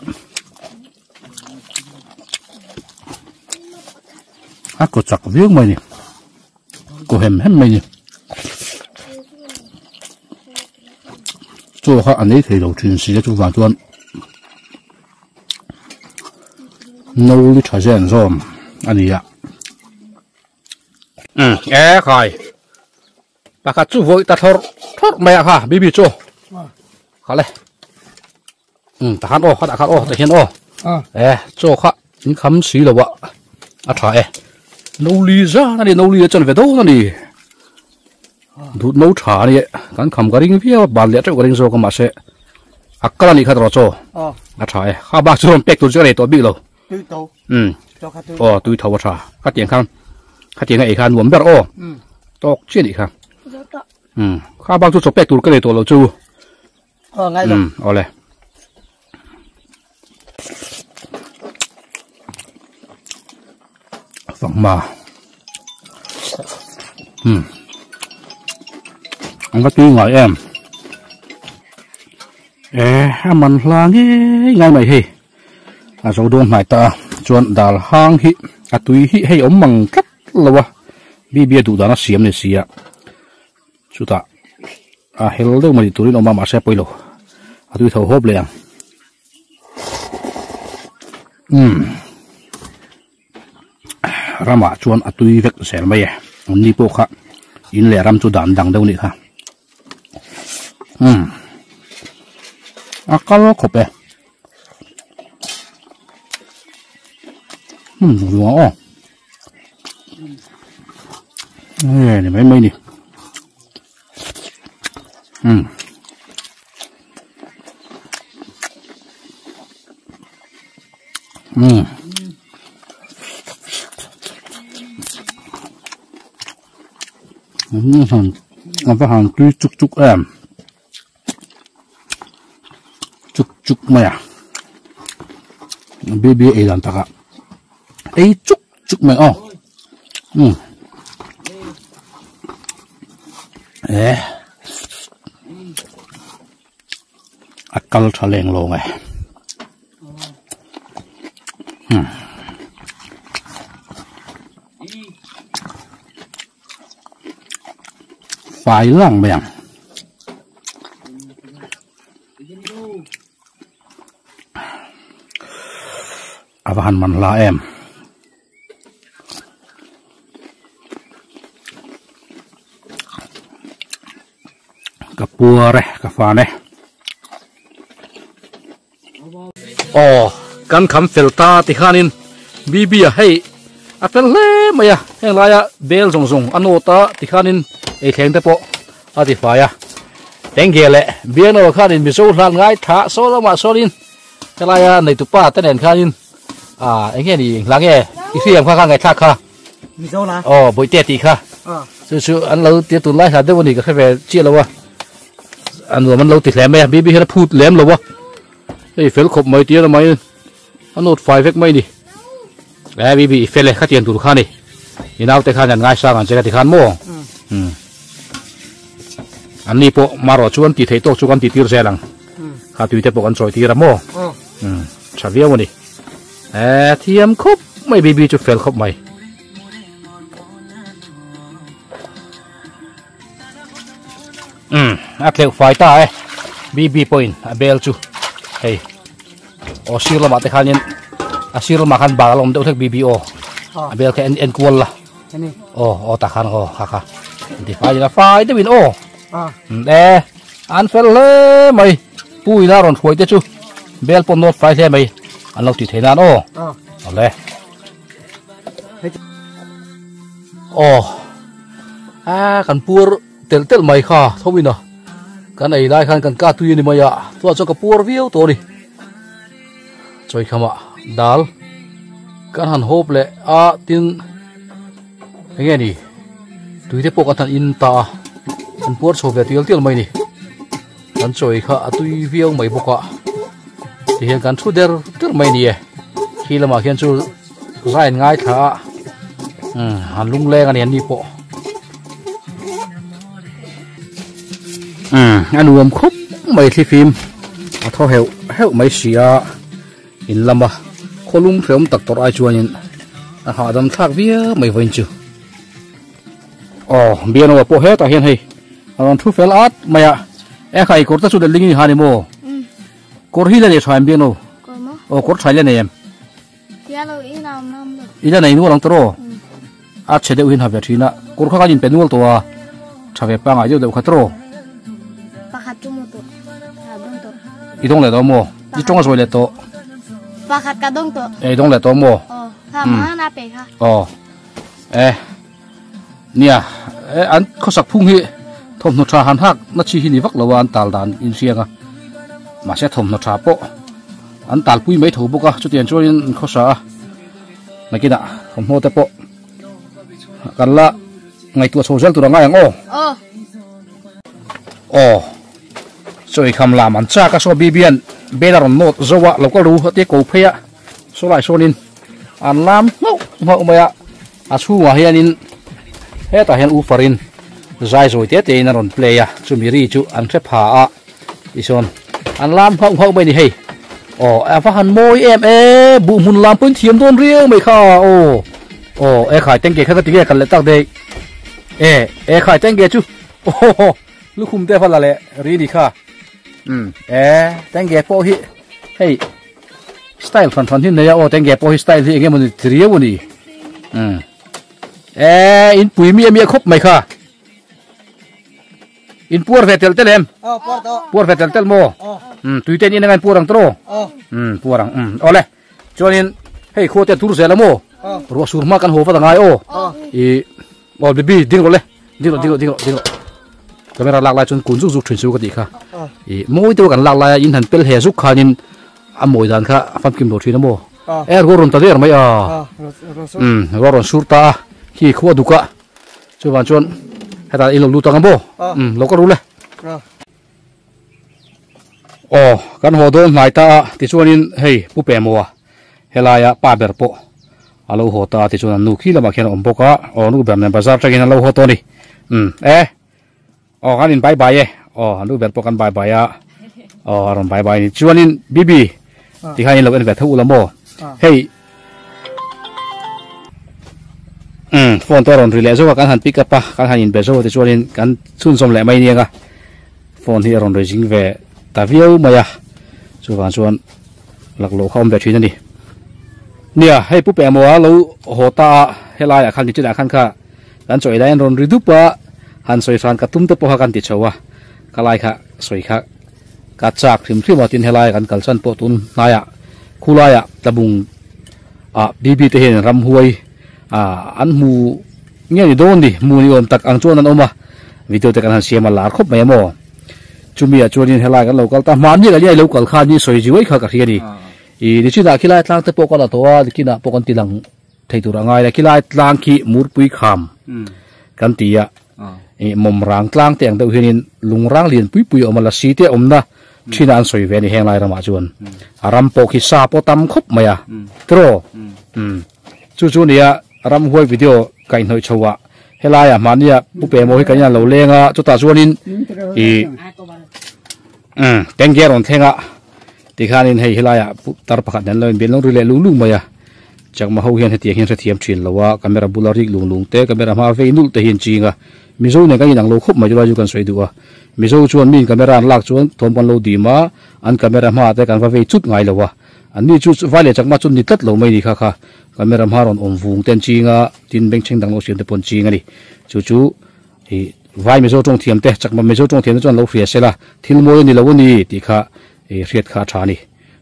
a kaw chak viau mai ni. Ko hem hem mai ni. Chaw kha a nei thei lo thin si a chuvang chuan no li tha zen zawm a ni a. Um e khai pakhat chu vawi ta thlawrh thlawrh mai a kha bibi chu kha le um takhan aw khatah khan aw tihian aw e chaw kha in kham si lo a a tha e no li zan a ni no li a chuan ve dawn a ni duh no tha a ni kan kham ka ring viau a ban leh teuh ka ring zawk a mahse a kal a nih kha tawh chaw a tha e kha bak chu rawn pek tur chu ka nei tawh bik lo um aw tui tho a tha khatiang khan khatiang a ei kha nuam ber aw tawk chiah a nih kha um kha bak chu chaw pek tur ka nei tawh lo chu. Ờ, ngay rồi. Ừ, ole. Phẳng mà. Ừ. Anh có tuy ngồi em. E a man hla nge ngai mai hei a zo dawn hnai ta a chuan dal hang hi a tui hi hei awm mang tlat lo a bibi a duh dan a siam ni si a chutah a hel deuh mai turin awm a mahse a pawilo a tui tho hawp leh ang umm ramah chuan a tui vek zel mai e an ni pawh kha in leh ram chu dan dang deuh a nih kha umm a kal khawp e umm nuam aw nge ni mai mai ni umm umm a va han tui chuk chuk em chuk chuk mai a baby ei dan takah ei chuk chuk mai aw um e a kal tha leng lawng e um fai lang mai ang a va han man hla em ka puar e ka fan e aw kan kham fel ta tikhanin bb a hei a fel hle mai a heng laia bel zawng zawng a nawt a tikhanin ei thleng te pawh a ti fai a tenge leh biangno khanin mizo hlan ngai tha saw lamah sawnin helaia neitupa te nen khanin ah eng nge ni hla nge i hriam kha kha ngaihthlak kha Mizo la aw bawihte tih kha chu chu an lo tia tunlai hla deuh a ni ka hre ve chiah lo a a nuam an lo ti hle mai a bibi hian a phut lem lo a hei fel khawp mai tia mai a nawt fai vek mai ni e bibi i fel e khatiang tur kha ni i naute khan an ngaisang ang che ka ti khan maw um an ni pawh marawh chu an tih theih tawk chu kan tih tir zel ang kha tui te pawh kan chawi tir a maw um tha viau a ni e thiam khawp mai bibi chu fel khawp mai. Um a tleuh fai ta e bb pawhin a bel chu hei aw sir lamah te khanin a sir lamah khan bal a awm deuh hlek bb aw a bel kha en en kual la aw aw tah khan aw kha kha ti fai a fai deuhin aw e an fel hle mai pu ina rawn hruai te chu bel pawh nawt fai hle mai an lo ti thei nan aw awle. Aw a kan puar telh telh mai kha tho in a kan ei lai khan kan ka tui a ni mai a chuan chuan ka puar viau tawh a ni chawi khamah dal kan han hawp leh a tin eng nge ni tui te pawh kan han in ta a an puar chho ve tial tial mai a ni kan chawi kha a tui viau mai bawk a tihian kan thu der der mai a ni e khi lamah khian chu. Zain ngaithla a umm han lungleng a ni an ni pawh umm a nuam khawp mai thlifim a thaw heuh heuh mai si a in lama khawlum hrehawm tak tawrh ai chuanin a hahdam thlak viau mai vawiin chu aw biano ah pawh hetah hian hei a rawn thu fel at mai a e khai kawr te chu letling in ha ni maw kawr hi la nei tha em biano aw kawr tha i la nei em. I la nei nual ang tawh aw. A chhe deuh hin ha ve thin a. Kawr kha kan inpe nual tawh a. Tha ve pangai deuh deuh kha tawh aw. Pakhat chu maw tawh. Ka dawng tawh. I dawng leh tawh maw? I tawng a zawi leh tawh. Pakhat ka dawng tawh. E i dawng leh tawh maw? Aw. Kha ma na pe kha. Aw. E. Nia. E an khawsak phung hi thawmhnaw tha han hak na chi hi ni vak lo a an tal dan in hriang a. Mahse thawmhnaw tha pawh An talpui mai tho bawk a, chutiang chuanin an khawsa a, nakinah thawmhnaw te pawh kan la ngaihtuah chho zel tur a ngai ang aw. Aw, chawi kham lam an chak a, saw Bibian bel a rawn nawt zo a, lo kal ru a tia ko phei a, saw lai sawnin an lam nghauh nghauh mai a, a chhungah hianin hetah hian u farin zai zawi te tein a rawn play a, chumi ri chu an hre pha a. Tichuan An lam nghauh nghauh mai a ni hei. Aw a va han mawi em e buh hmun lam pawhin thiam dawn riau mai kha aw. Aw e khai tengge kha ka ti nge kal leh tak daih. E e khai tengge chu aw lukhum te va la leh ri ni kha. Um e tengge pawh hi hei style hran hran hi nei a aw tengge pawh hi style hi eng emawni ti riau a ni. Um e inpui mi a mi a khawp mai kha. In puar ve tel tel em? Puar ve tel tel maw? Um tui te in enga in puar ang tawh? Um puar ang um awle. Chuanin hei khua te tur zel a maw? Ruah sur hma kan haw vat angai aw. I aw bibi ding rawh le. Ding rawh ding rawh ding rawh ding rawh. Camera lak lai chuan kun zuk zuk thin chu ka tih kha. I mawi deuh kan lak lai a in han pel he zuk khanin a mawi dan kha a famkim lo thin a maw? E ruah rawn ta der mai a. Um ruah rawn sur ta a khi khua duk a. Chuvang chuan hetah in lo lut ang a maw? Umm lo ka ru le. Aw kan haw dawn hnai ta a tichuanin hei Pu Pemawa helaia pa ber pawh a lo haw ta a tichuan an nu khi lamah khian a awm bawk a aw nu ber nen bazar tangin an lo haw tawh a ni. Umm e aw kan in bye bye e aw an nu ber pawh kan bye bye a aw a rawn bye bye a ni. Chuanin Bibi tikhan in lo en ve tho ula maw? Hei. Umm phone te a rawn ri leh zauh a kan han pick up a kan han inbe zauh a tichuanin kan chhunzawm leh mai aniang a phone hi a rawn ri zing ve ta viau mai a chuvang chuan laklawh kha a awm ve thin a ni nia hei pu peh emaw a lo haw ta a helaiah khan nichinah khan kha kan chawi laiin rawn ri dup a han sawi hran ka tum te pawh kha kan ti chho a ka lai kha sawi kha Ka chak hrim hrim a tin helai kan kalsan pawh tun hnaiah khulaiah tlabung ah BB te hian ramhuai ah an hmu nge ni dawn ni hmu ni awm tak ang chuan an awm a video te kan han siam a lar khawp mai a maw chumi ah chuanin helai kan lo kal ta hmanni leh nia i lo kal khan ni sawi zui kha ka hria ni ih nichinah khilai tlang te pawh ka la tawh a nikinah pawh kan ti lang thei tur a ngai la khilai tlang khi murpui kham kan ti a. Ih mawm rang tlang te ang deuh hianin lung rang lian pui pui a awm a, lasi te a awmna thin a an sawi ve a ni heng lai ramah chuan. A ram pawh khi sa pawh tam khawp mai a, tiraw? Umm chu chu nia ramhuai video kaihhnawih chho ah helaiah mahnia Pu Pemaw hi kan inah lo leng a, chutah chuanin ih umm tengge a rawn thleng a. Tikhanin hei helaiah tar pakhat nen lo inbial lo ri leh lung lung mai a, Chakma ho hian hetiang hian hrethiam thin lo a, camera bula rik lung lung te, camera hma vei nulh te hi an ching a, Mizo nen kan inang lo khawp mai chulai chu kan sawi duh a, Mizo chuan miin camera an lak chuan thawm kan lo dim a, an camera hmaah te kan va vei chut ngai lo a, an ni chu vai leh Chakma chu ni tlat lo mai ni kha kha camera hma rawn awm vung te an ching a, tin bengchheng dang lo siam te pawh an ching a ni, chu chu. Ih, vai Mizo tawng thiam te, Chakma Mizo tawng thiam te chuan lo hria sela, thil mawi a ni lo a ni tih kha ih hriat kha a tha a ni.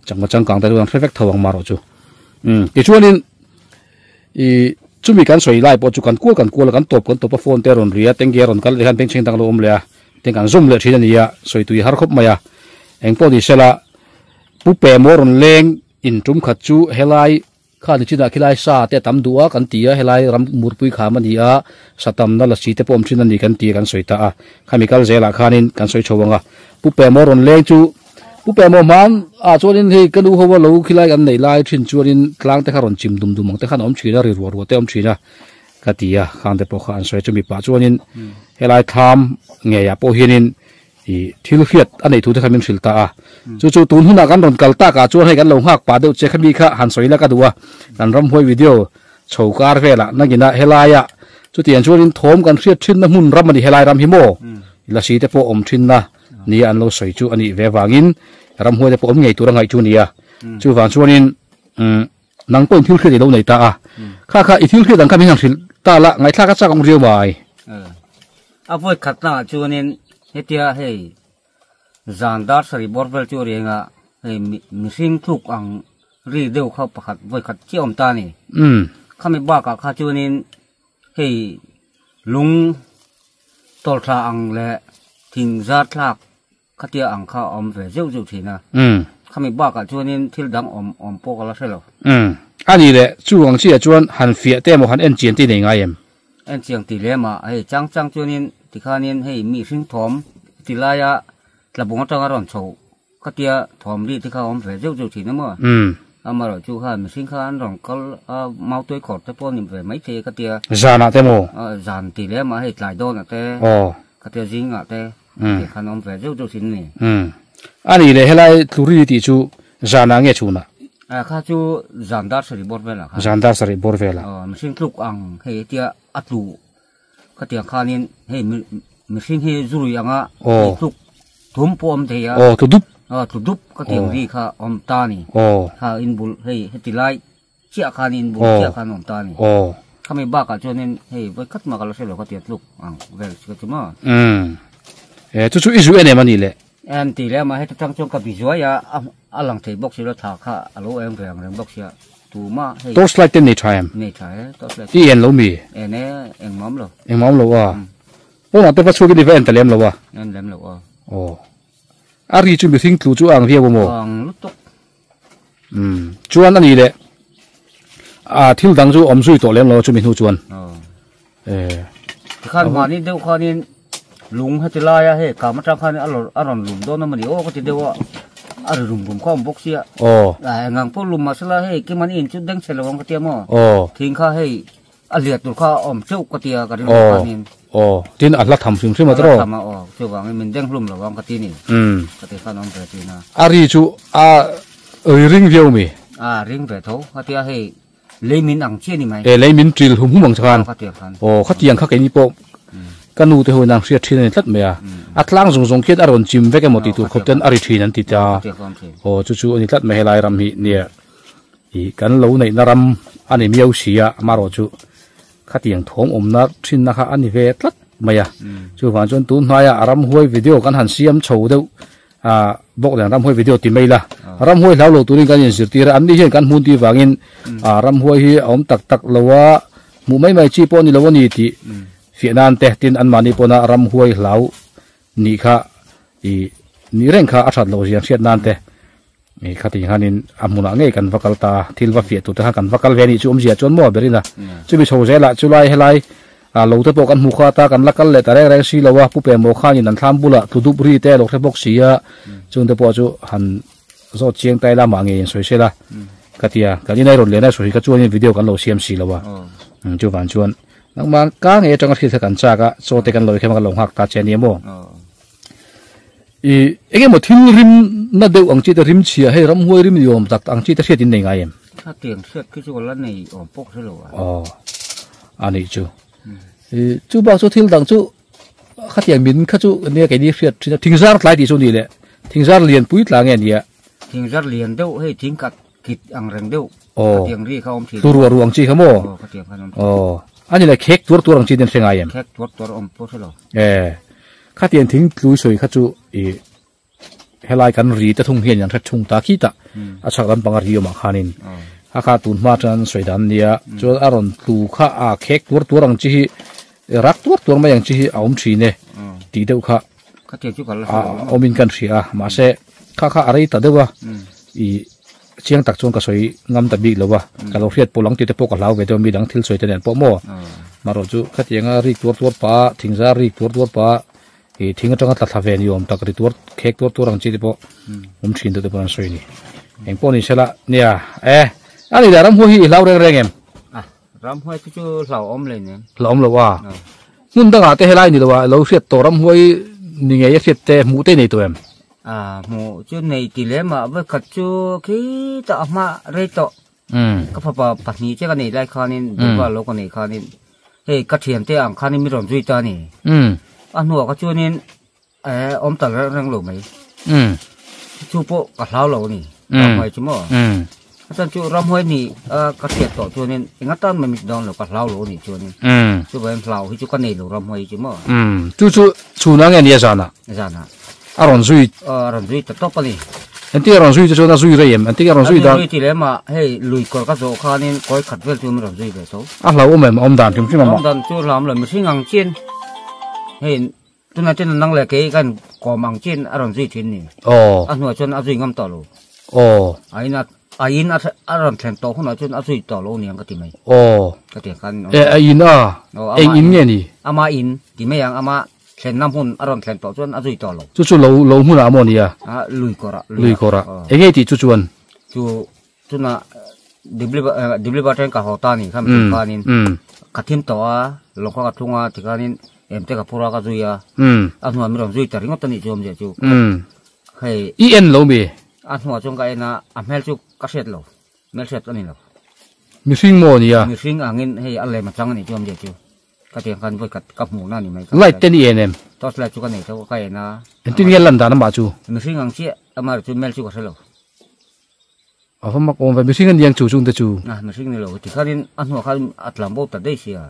Chakma changkang te chuan hre vek tho ang marawh chu. Umm, tichuanin ih chumi kan sawi lai pawh chu kan kual kan kual a, kan tawp kan tawp a, phone te a rawn ri a, tengge a rawn kal leh hian bengchheng dang a lo awm leh a, teng kan zawm leh thin a ni a, sawi tui a har khawp mai a. Engpawh ni sela, Pu Pemaw rawn leng in tum khat chu helai Kha ni chinah khilai sa te a tam duh a kan ti a, helai ram murpui kham a ni a, sa tamna lasi te pawh awm thin a ni kan ti a kan sawi ta a, khami kal zelah khanin kan sawi chho ang a. Pu Pemaw rawn leng chu, Pu Pemaw hman ah chuanin hei ka nu ho a lo khilai kan neih lai thin chuanin tlang te kha rawn chim dum dum ang te khan a awm thin a, ri ruah ruah te a awm thin a ka ti a, khang te pawh kha an sawi a, chumi pah chuanin helai thlam ngeiah pawh hianin Ih, thil hriat a neih thu te kha min hrilh ta a. Chu chu tun hunah kan rawn kal tak ah chuan hei kan lo nghak pah deuh che kha mi kha han sawi la ka duh a. Kan ramhuai video chho kar velah nangina helaia chutiang chuanin thawm kan hriat thinna hmun ram a ni helai ram hi maw? Lasi te pawh awm thinna nia an lo sawi chu a nih ve avangin ramhuai te pawh awm ngei tur a ngaih chu a ni a. Chuvang chuanin umm nang pawhin thil hriat i lo nei ta a. Kha kha i thil hriat ang kha min han hrilh ta la ngaihthlak a chak awm riau mai. A vawi khat tlangah chuanin hetia hei zan dar sarih bawr vel chu a ri eng a, hei mihring tluk ang ri deuh kha pakhat vawi khat chiah awm ta a ni. Khami bakah kha chuanin hei lung tawlhthla ang leh thing zar thlak khatia ang kha a awm ve zeuh zeuh thin a. Khami bakah chuanin thil dang awm awm pawh ka la hre lo. A ni le, chu ang chiah chuan han fiah te emaw han en chian te i nei ngai em? En chiang ti lem a, hei chang chang chuanin tikhanin hei mihring thawm ti laia tlabung atanga rawn chho khatia thawm ri te kha a awm ve zeuh zeuh thin a maw? Amaherawh chu kha mihring kha an rawn kal a mautuai khawr te pawh a ni ve maithei a khatia. Zanah te maw? Zan ti lem a, hei tlai dawnah te, khatia zingah te. Ti khan awm ve zeuh zeuh thin a ni. Umm. Ani leh helai tluri tih chu zanah nge chhunah? A kha chu zan dar sarih bawr velah khan. Zan dar sarih bawr velah. Aw mihring tluk ang hei hetia a tlu khatiang khanin hei mihring hi zurui anga hei tluk thum pawh awm thei a. Aw tlu dup. Aw tlu dup khatiang ri kha awm ta a ni. Aw. Kha inbul hei heti lai chiah khan in bul chiah khan awm ta a ni. Aw. Khami bakah chuanin hei vawi khat mah ka la hre lo kha tia tluk ang vel chu ka ti maw. Umm. E chu chu i zu en em a nih le? En tih leh amah heti tang chuan ka bi zuai a, a lang thei bawk si lo thla kha a lo eng ve ang reng bawk sia tuma hei. Torch light te nei tha em? Nei tha e torch light. I en lo mi? En e engmah awm lo. Engmah awm lo a. Pawnah te va chhuak in i va en ta lem lo a? En lem lo a. Aw. A ri chu mihring tlu chu a ang viau a maw? A ang lutuk. Umm chuan a ni leh a thil dang chu awm zui tawh lem lo chumi hnu chuan eh tikhan mahni deuh khanin lung heti laia hei kam atang khan a a rawn lum dawn a mawni aw ka ti deuh a a ri rum rum kha awm bawk sia aw engang pawh lum mahsela hei kimani in chu deng chhe lo ang ka tia maw aw thing kha hei A liat tur kha a awm teuh ka tia ka rilru khanin. Aw, tin a hla tham hrim hrim a tawh. A hla tham a aw, chuvangin min deng hlum lo ang ka ti ni. Ka ti khan awm ve thin a. A ri chu a ri ring viau mi? A ring ve tho, ka tia hei lei min ang chiah ni mai. E lei min ṭil hum hum ang che khan. Aw ka tia khan. Aw, khatiang kha keini pawh ka nu te ho in an hriat ṭhin a ni tlat mai a. A tlang zawng zawng khian a rawn chim vek emaw tih tur khawp ten a ri ṭhin an ti ta. Aw, chu chu a ni tlat mai helai ram hi nia. Ih kan lo neihna ram a ni miau si a, amaherawh chu khatiang thawm awmna thinna kha a ni ve tlat mai a. Chuvang chuan tun hnaia a ramhuai video kan han siam chho deuh ah bawk nen ramhuai video ti mai la. Ramhuai hlau lo turin kan inzirtir a, anni hian kan hmun tih vangin ah ramhuai hi a awm tak tak lo a, hmuh mai mai chi pawh a ni lo a ni tih fiah nan te tin anmahni pawna ramhuai hlau nih kha ih nih reng kha a that loh zia hriat nan te ih khati khanin a hmunah ngei kan va kal ta a thil va fiah tur te khan kan va kal ve a nih chu awmzia chuan maw berin a chumi chho zelah chulai helai ah lo te pawh kan hmu khat a kan la kal leh ta reng reng si lo a pu pe maw khanin an thlam bulah tlu dup ri te a lo hre bawk si a chung te pawh chu han zawt chiang tai lamah ngei in sawi sela ka tia kan inai rawn leh na sawi kha chuanin video kan lo siam si lo a chuvang chuan Nangmah ka ngei atanga hriat kha kan chak a, chaw te kan lo ikhem a kan lo nghak ta che a ni maw? I eng emaw thil rim na deuh ang chi te rim chhia hei ramhuai rim ni awm tak ang chi te hriat in nei ngai em? Hetiang hriat khi chu ka la nei awm pawh ka hre lo a. Aw a nih chu. I chu bak chu thil dang chu khatiang min kha chu nia keini hriat thin a, thingzar tlai tih chu ni leh thingzar lian pui tla nge nia? Thingzar lian deuh hei thing khat Kit ang reng deuh khatiang ri kha awm thin. Tur ruah ruah ang chi kha maw? Aw khatiang khan awm thin. Aw ani le khek tuar tuar ang chi ten hre ngai em? Khek tuar tuar awm pawh hre lo. E khatiang thing tlui sawi kha chu i helai kan ri te thung hian an hre thung ta khi ta a chhak lampang a ri awmah khanin a kha tun hma chuan sawi dan ania chuan a rawn tlu kha a khek tuar tuar ang chi hi rak tuar tuar mai ang chi hi a awm thin e tih deuh kha a awmin kan hria a mahse kha kha a rei ta deuh a i chiang tak chuan ka sawi ngam ta bik lo a ka lo hriat pawh lang tih te pawh ka hlau ve deuh a mi dang thil sawi te nen pawh maw marawh chu khatianga rik tuar tuar pah a thingzar rik tuar tuar pah a i thing atanga tla thla ve ni awm tak ri tuar khek tuar tuar ang chi te pawh awm thin te pawh an sawi a ni eng pawh ni sela nia e a ni leh ramhuai hi i hlau reng reng em Ramhuai chu chu hlauhawm leh nen. Hlauhawm lo a. Hmun dangah te helai ni lo a lo hriat tawh ramhuai ni ngei a hriat te hmuh te nei tawh em? A hmuh chu nei ti lem a vawikhat chu khitah a hma rei tawh. Ka fapa pahnih che ka nei lai khanin Durga lo ka nei khanin hei ka thiante ang khanin mi rawn zui ta a ni. A hnuah kha chuanin Eh, awm tal reng reng lo mai. Chu pawh ka hlau lo ni. Ramhuai chu maw? A chan chu ramhuai ni ka hriat tawh chuanin enga tan mai mit dawn lo ka hlau lo ni chuanin. Chu vain hlau hi chu ka nei lo ramhuai chu maw? Chu chu chhuna nge nia zana? Zana. A rawn zui. A rawn zui ta tawp a ni. Engtin a rawn zui te chuan a zui rei em? Engtin a rawn zui dan? A zui ti lem a, hei lui kawr ka zawh khanin kawi khat vel chu min rawn zui ve tho. A hlauhawm em? A awm dan hrim hrim a maw? Awm dan chu hlauhawm lo, mihring ang chian hei Tunah chuan nang leh kei kan kawm ang chin a rawn zui thin ni. Aw. A hnuah chuan a zui ngam tawh lo. Aw. A in a a in a a rawn thlen tawh hunah chuan a zui tawh lo niang ka ti mai. Aw. Ka ti khan. E a in a. Aw, Eng in nge ni? Ama in ti mai ang ama thlenna hmun a rawn thlen tawh chuan a zui tawh lo. Chu chu lo lo hmunah maw nia? A lui kawrah. Lui kawrah. Eng nge tih chu chuan? Chu Chuna Dibli atangin ka haw ta ni kha mi khanin ka thim tawh a, lawng kha ka thlung a tikhanin em te ka phur a ka zui a, a hnuah mi rawn zui ta ringawt a nih chu awmzia chu. Hei. I en lo mi? A hnuah chuan ka en a, a hmel chu ka hriat lo. Hmel hriat a ni lo. Mihring maw a nia? Mihring angin hei a lem a chang a nih chu awmzia chu. Ka tiang khan vawi khat ka hmuh na a ni mai. Light te ni en em? Torch light chu ka nei tho ka en a. Engtin nge lan dan amah chu? Mihring ang chiah amah chu hmel chu ka hre lo. A va mak awm ve, mihring a niang chu chung te chu. A mihring ni lo, tikhanin a hnuah khan a tlan bo ta daih sia.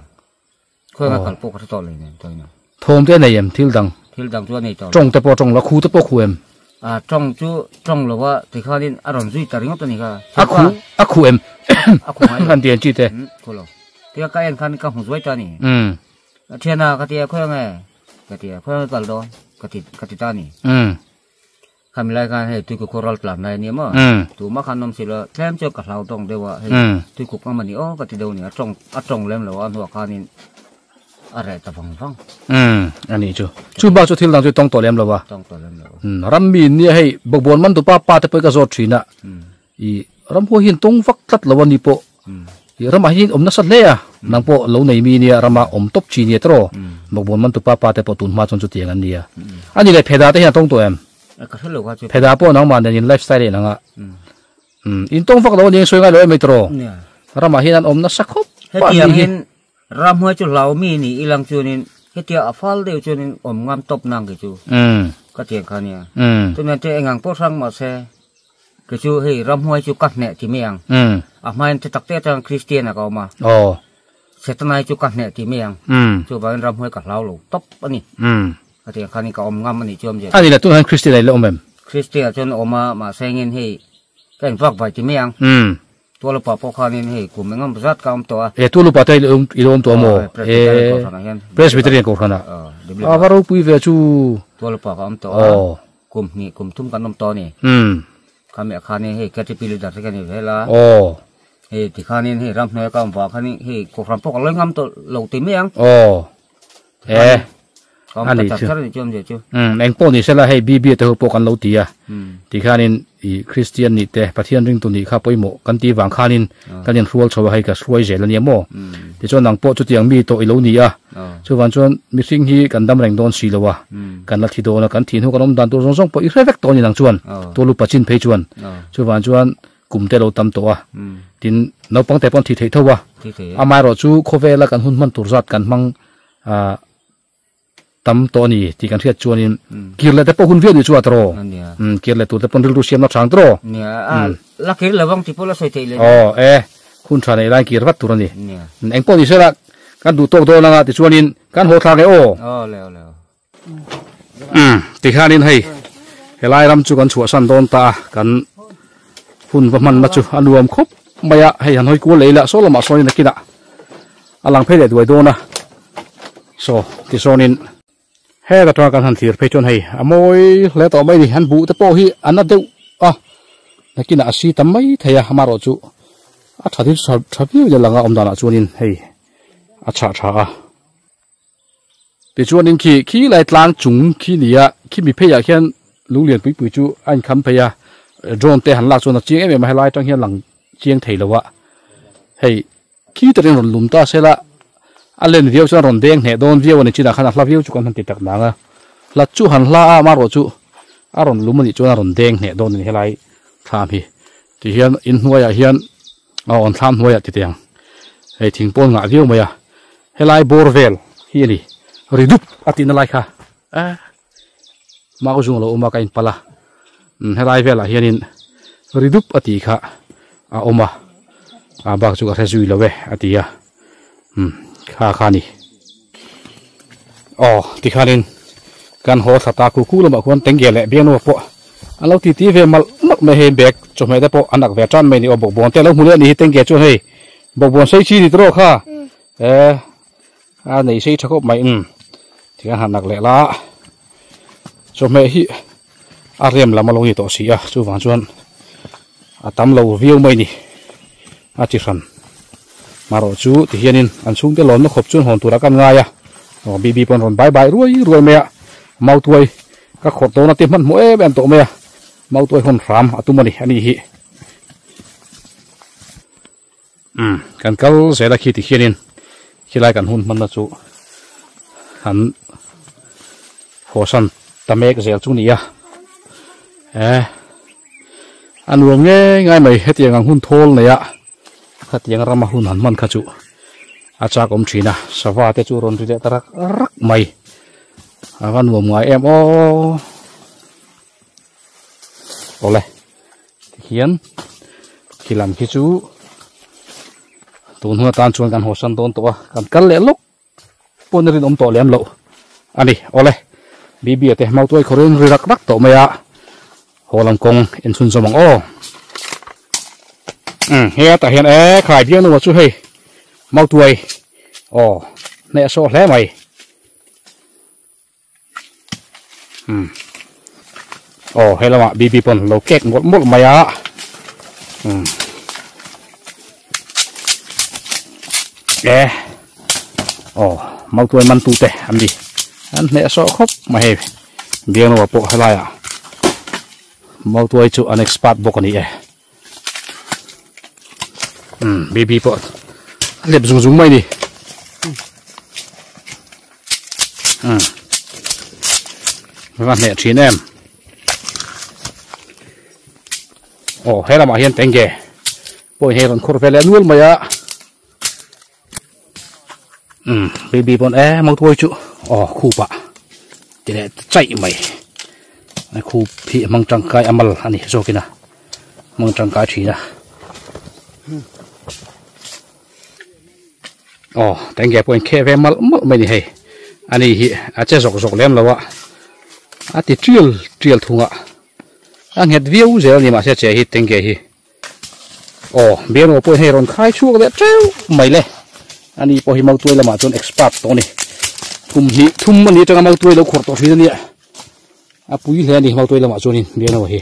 Khawi nga kal pawh ka hre tawh lo nen tawina. Thawm te a nei em thil dang? Thil dang chu a nei tawh lo. Tawng te pawh a tawng lo, a khu te pawh a khu em? A tawng chu tawng lo a, tikhanin a rawn zui ta ringawt a ni kha. A khu a khu em? A khu ngai lo. Han ti an chi te. Khu lo. Tia ka en khan ka hmu zuai ta a ni. Thiana ka ti a khawi ang e? Ka ti a, khawi ang e kal dawn? Ka ti ka ti ta a ni. Khami lai khan hei tuikuk khaw ral tlan lai a nia maw? Tumah khan awm si lo, tlem chuan ka hlau tawng deuh a, hei tuikuk ang mani aw ka ti deuh a ni, a tawng a tawng lem lo a, a hnuah khanin a reh ta vang vang. A nih chu. Chu bak chu thil dang chu tawng tawh lem lo a. Tawng tawh lem lo. Ram mi nia hei bawkbawn man tupa pa te pawh hi ka zawt thin a, i ram huai hian tawng vak tlat lo a ni pawh i ramah hian awm nasa hle a, nang pawh lo nei mi nia rama awm tawp chi nia tawh bawkbawn man tupa pa te pawh tun hma chuan chutiang an nia. A ni leh pheda te hian a tawng tawh em? Pheda pawh nangmah nen in life style a inang a, in tawng vak lo a ni sawi ngai lo em mai tawh ramah hian an awm nasa khawp a ni hi. Ramhuai chu hlau mi ni ilang chuanin hetia a fal deuh chuanin awm ngam tawp nang kei chu ka tiang kha nia. Chumi te engang pawh hrang mahse kei chu hei ramhuai chu ka hneh ti mai ang. A hmain te tak te atang Kristian a ka awm a. Setanai chu ka hneh ti mai ang. Chuvangin ramhuai ka hlau lo tawp a ni. Ka tiang kha ni ka awm ngam a nih chu awmzia. A ni le tunah hian Kristian a ilo awm em? Kristian ah chuan awm a mahse engin hei ka invak vai ti mai ang. Tualupa pawh khanin hei kum engemaw zat ka awm tawh a. E Tualupa te i lo awm tawh a maw? Presbyterian Kohhranah hian. Presbyterian Kohhranah. A va ropui ve chu. Tualupa ka awm tawh a. Kum hnih kum thum kan awm tawh a ni. Khami ah khanin hei KTP leader te ka ni vel a. Hei tikhanin hei ramhnuai ka awm vang khanin hei Kohhran pawh ka lawi ngam tawh lo ti mai ang. E a ni chu umm eng pawh ni sela hei BB te ho pawh kan lo ti a tikhanin ih Kristian nih te Pathian ringtu nih kha pawimawh kan tih vang khanin kan inhrual chho a hei ka hruai zel a nia maw tichuan nang pawh chutiang mi tawh i lo ni a chuvang chuan mihring hi kan dam reng dawn si lo a kan la thi dawn a kan thih hnu kan awm dan tur zawng zawng pawh i hre vek tawh a ni nang chuan tualu pachin phei chuan chuvang chuan kum te lo tam tawh a tin naupang te pawh an thi theih tho a amaherawh chu khawvela kan hun hman tur zat kan hmang ah tam tawh a ni tih kan hriat chuanin kir leh te pawh hun viau ni chu a tawh umm kir leh tur te pawn rilru siamna chang tawh la kir lo vang tih pawh la sawi theih leh aw e hun tha neih lai kir vat tur a ni eng pawh ni sela kan duh tawk dawn anga tichuanin kan haw thlak e aw umm tikhanin hei helai ram chu kan chhuahsan dawn ta a kan hun va hmanna chu a nuam khawp mai a hei han hawi kual leh ila saw lamah sawn in a kinah a lang phei leh duai dawn a saw tisawnin het atanga kan han thlir phei chuan hei a mawi hle tawh mai a ni an buh te pawh hi a na deuh a nakinah a si tam mai thei a amaherawh chu a tha thil tha viau in a lang a awm danah chuanin hei a chhah tha a. Tichuanin khi khi lai tlang chung khi ni a, khi mi pheiah khian lung lian pui pui chu a inkham phei a, drone te han lak chuan a chiang em em a, helai atang hian lang chiang thei lo a, hei khi takin rawn lum ta sela a len viau chuan rawn deng hneh dawn viau a ni chinah khan a hla viau chu kan han ti tak nang a, hla chu han hla a amaherawh chu a rawn lum a nih chuan a rawn deng hneh dawn a ni helai thlam hi tihian inhnuaiah hian a awn thlam hnuaiah ti teh ang hei thing pawn ngah viau mai a. Helai bawr vel hi a ni, ri dup a tihna lai kha eh mau zung a lo awm a ka inpalh a, umm helai velah hianin ri dup a tih kha a awm a, a bak chu ka hre zui lo e a ti a, umm kha kha a ni. Aw tikhanin kan haw thla ta ku ku lamah khuan tengge leh biangnuah pawh an lo titi ve malh malh mai hei bag chawhmeh te pawh an ak ve tan mai a ni aw bawkbawn te a lo hmu leh a ni hi tengge chuan hei bawkbawn sei chi ni tawh kha. E a nei sei tha khawp mai umm tikhan han nak leh la chawhmeh hi a rem lam a lo ni tawh si a chuvang chuan a tam lo viau mai ni a chi hran marawh chu tihianin an chhungte lawmna khawp chuan hawn turah kan ngai a aw bibi pawh an rawn bai bai ruai ruai mai a mautuai ka khawrh dawn a ti hmanhmawh em em tawh mai a mautuai hawn hram a tum a ni a ni hi. Umm kan kal zel a khi ti hianin khilai kan hun hmanna chu an hawsan ta mek zel chu ni a E a nuam nge ngai mai hetiang ang hun thawl nei a khatiang rama hun han hman kha chu a chak awm thin a sava te chu rawn ri leh ta rak rak mai a va nuam ngai em aw awle tikhian khi lam khi chu tun hun atan chuan kan haw san dawn tawh a kan kal leh lawk. Pawn a rinawm tawh lem loh a ni. Awle, Bibia te Mautuai khawrin ri rak rak tawh mai a, haw lam kawng en chhun zawm ang aw. Umm, he atah hian e khai biang nu chu hei Mautuai aw hneh sawh hle mai. Umm, aw he lamah Bibi pawn lo kek mawlh mawlh mai a. Umm, e aw Mautuai man tute an ni an hneh sawh khawp mai hei Biangnoa pawh helaiah Mautuai chu an expert bawk a ni e. Umm Bibi pawh a hlep zung zung mai a ni. Umm va hneh thin em. Aw he lamah hian tenge pawhin hei rawn khur ve leh nual mai a. Umm baby pawn e mautuai chu aw khupah ti leh chaih mai a khup hi a hmang tangkai a mal a ni zawkin a hmang tangkai thin a aw tenge pawhin kheh ve malh malh mai a ni hei ani hi a che zawk zawk lem lo a a ti tial tial thung a a nghet viau zel a ni mahse che hi tenge hi. Aw, Biangnoa pawhin hei rawn khai chhuak leh teuh mai le. Ani pawh hi Mautuai lamah chuan expert tawh a ni. Kum hnih thum a ni atanga Mautuai lo khawrh tawh thin a nia. A pui hle a ni Mautuai lamah chuanin Biangnoa hi.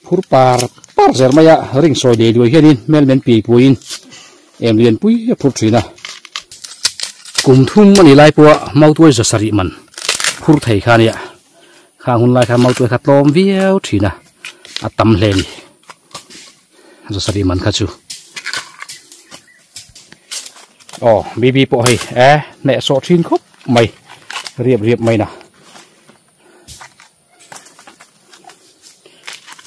Phur par par zel mai a, ring sawi lei luai hianin hmel men piai puaiin em lian pui a phur thin a. Kum thum a nih lai pawha Mautuai za sarih man phur thei kha a nia. Khang hun lai khan Mautuai kha tlawm viau thin a, a tam hle a ni. Zasarih man kha chu. Aw, BB pawh hei e hneh sawh thin khawp mai, riap riap mai na.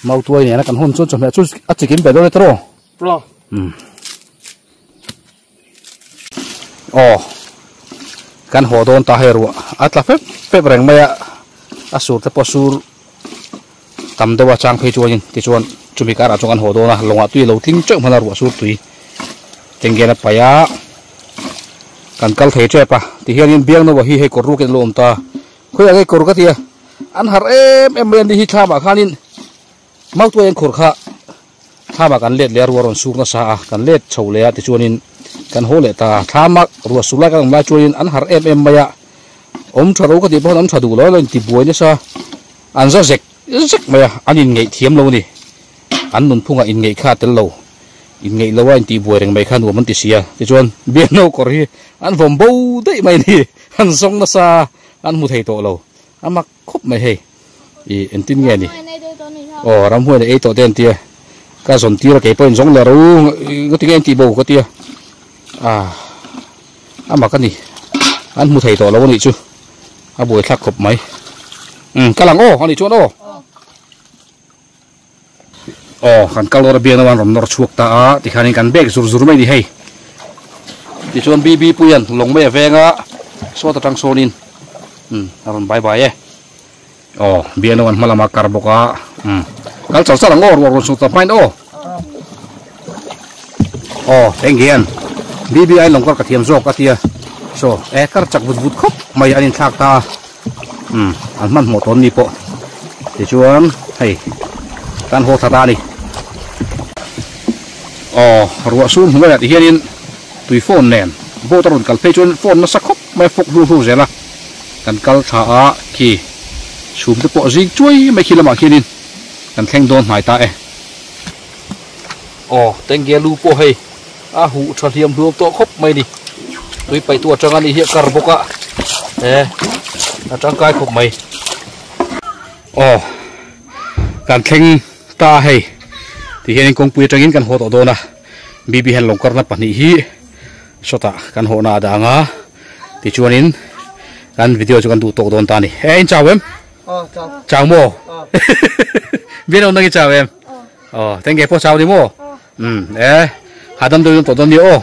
Mautuai nena kan hawn chuan chawhmeh chu a chikim ve dawn e tawh. Tawh. Umm. Aw kan haw dawn ta hei ruah a tla fep fep reng mai a a sur te pawh sur tam deuh a chang phei chuanin tichuan chumi karah chuan kan haw dawn a lawngah tui a lo tling teuh hman a ruah sur tui tenggen a paih a kan kal thei tep a tihianin Biangnoa hi hei kawr rukin a lo awm ta khawiah nge kawr ka ti a an harh em em mai a ni hi thlamah khanin Mautuai an khur kha thlamah kan let leh a ruah rawn sur nasa a, kan let chho leh a tichuanin kan haw leh ta a, thlama ruah sur lai kan awm lai chuanin an harh em em mai a, awm tha lo ka tih pawh an awm tha duh lo a lo inti buai nasa, an za zek zek mai a, an inngeih thiam lo a ni, an nunphungah inngeih kha a tel lo, inngeih lo a intih buai reng mai kha nuam an ti si a, tichuan Biakno kawr hi an vawm bo daih mai a ni, an zawng nasa a, an hmu thei tawh lo, a mak khawp mai hei. I entin nge ni? Aw ramhuai nei ei tawh te an tia. Ka zawn tir a kei pawhin zawng leh ro nga tinge an tih bo ka tia. Ah a mak a ni. An hmu thei tawh lo a nih chu. A buai thlak khawp mai. Umm ka lang aw a nih chuan aw. Aw kan kal dawn a biakna an rawn nawr chhuak ta a tikhanin kan bag zur zur mai a ni hei. Tichuan BB Puia'n lawng mai a veng a sawt atang sawnin umm a rawn bye bye e. Aw biakna an hma lama kar bawk a umm kal char char ang aw ruah rawn sut ta hmain aw. Aw eng hian BB aiin lawng kar ka thiam zawk a tia saw e kar chak vut vut khawp mai an inthlak ta a. Umm an hmanhmawh tawn mi pawh tichuan hei kan haw thla ta a ni. Aw ruah sur hnuaiah ti hianin tui phone nen boat a rawn kal phei chuan phone nasa khawp mai a fawk hlu hlu zel a kan kal thla a khi chhum te pawh zing chuai mai khi lamah khianin kan thleng dawn hnai ta e. Aw tengge lu pawh hei a huh tha hliam hluam tawh khawp mai ni tui paih tu atang a nih hi a kar bawk a e a tangkai khawp mai aw kan thleng ta a hei ti hianin kawngpui atangin kan haw tawh dawn a BB hian lawng karna pahnih hi sawtah kan hawh na a dang a tichuanin kan video chu kan duh tawk dawn ta a ni e in chau em. Chau maw? Bian nang i chau em? Aw. Tengge pawh chau ni maw? Umm e hahdam deuhin awm tawh dawn nia aw.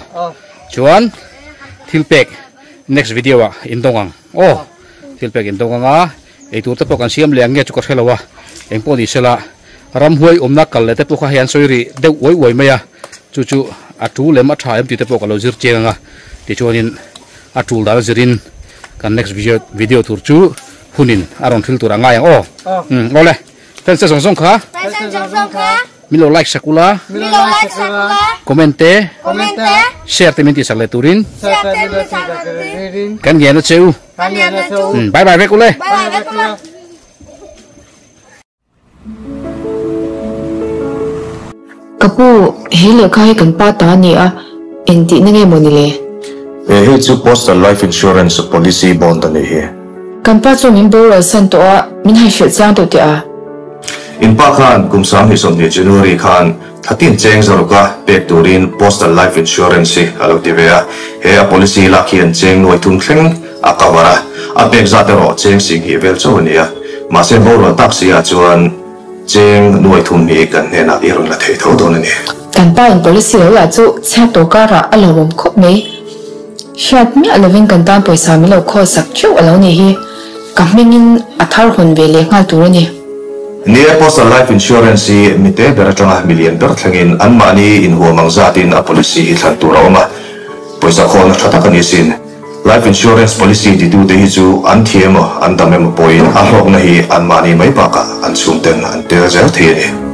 Chuan thil pek next video ah in dawng ang aw. Thil pek in dawng ang a eitur te pawh kan siam leh ang nge chu ka hre lo a engpawh ni sela ramhuai awmna kal leh te pawh kha hei an sawi rih deuh uai uai mai a chu chu a tul lem a tha em tih te pawh ka lo zir chiang ang a tichuanin a tul dan a zirin kan next video video tur chu hunin a rawn thil tur a ngai ang aw. Umm awle. Fans te zawng zawng kha. Fans te zawng zawng kha. Min lo like sak ula. Min lo like sak ula. Comment te. Comment te. Share te min tih sak leh turin. Share te min tih sak leh turin. Kan ngen a che u. Kan ngen a che u. Bye bye vek ule. Bye bye vek ule. Ka pu, he lehkha hi kan pa ta a ni a, engtihna nge maw ni le? He hei chu Postal Life Insurance Policy Bond a nih hi. Kan pa chuan min boral san tawh a, min han hrilh chiang tawh teh a. In pa khan kum 2020 January khan thlatin cheng zaruka pek turin Postal Life Insurance hi a lo ti ve a, he a policy lak hian cheng nuai thum thleng a cover a, a pek zat erawh cheng singhnih vel chauh a ni a, mahse boral tak si ah chuan cheng nuai thum hi kan hnenah i rawn la thei tho dawn a ni. Kan pa in policy lo lah chu chhiat tawh karah a lawmawm khawp mai. Hriat miah lovin kan tan pawisa min lo khawl sak theuh a lo nih hi. Ka hmingin a thar hawn ve leh nghal tur a ni. Ni e, Postal Life Insurance hi mite ber atanga milian ber thlengin anmahni inhuam ang zatin a policy hi thlan tur a awm a, pawisa khawlna tha tak a ni sin. Life Insurance policy titute hi chu an thi emaw an dam emaw pawhin a hlawkna hi anmahni mai bakah an chhungten an tel zel thei a ni.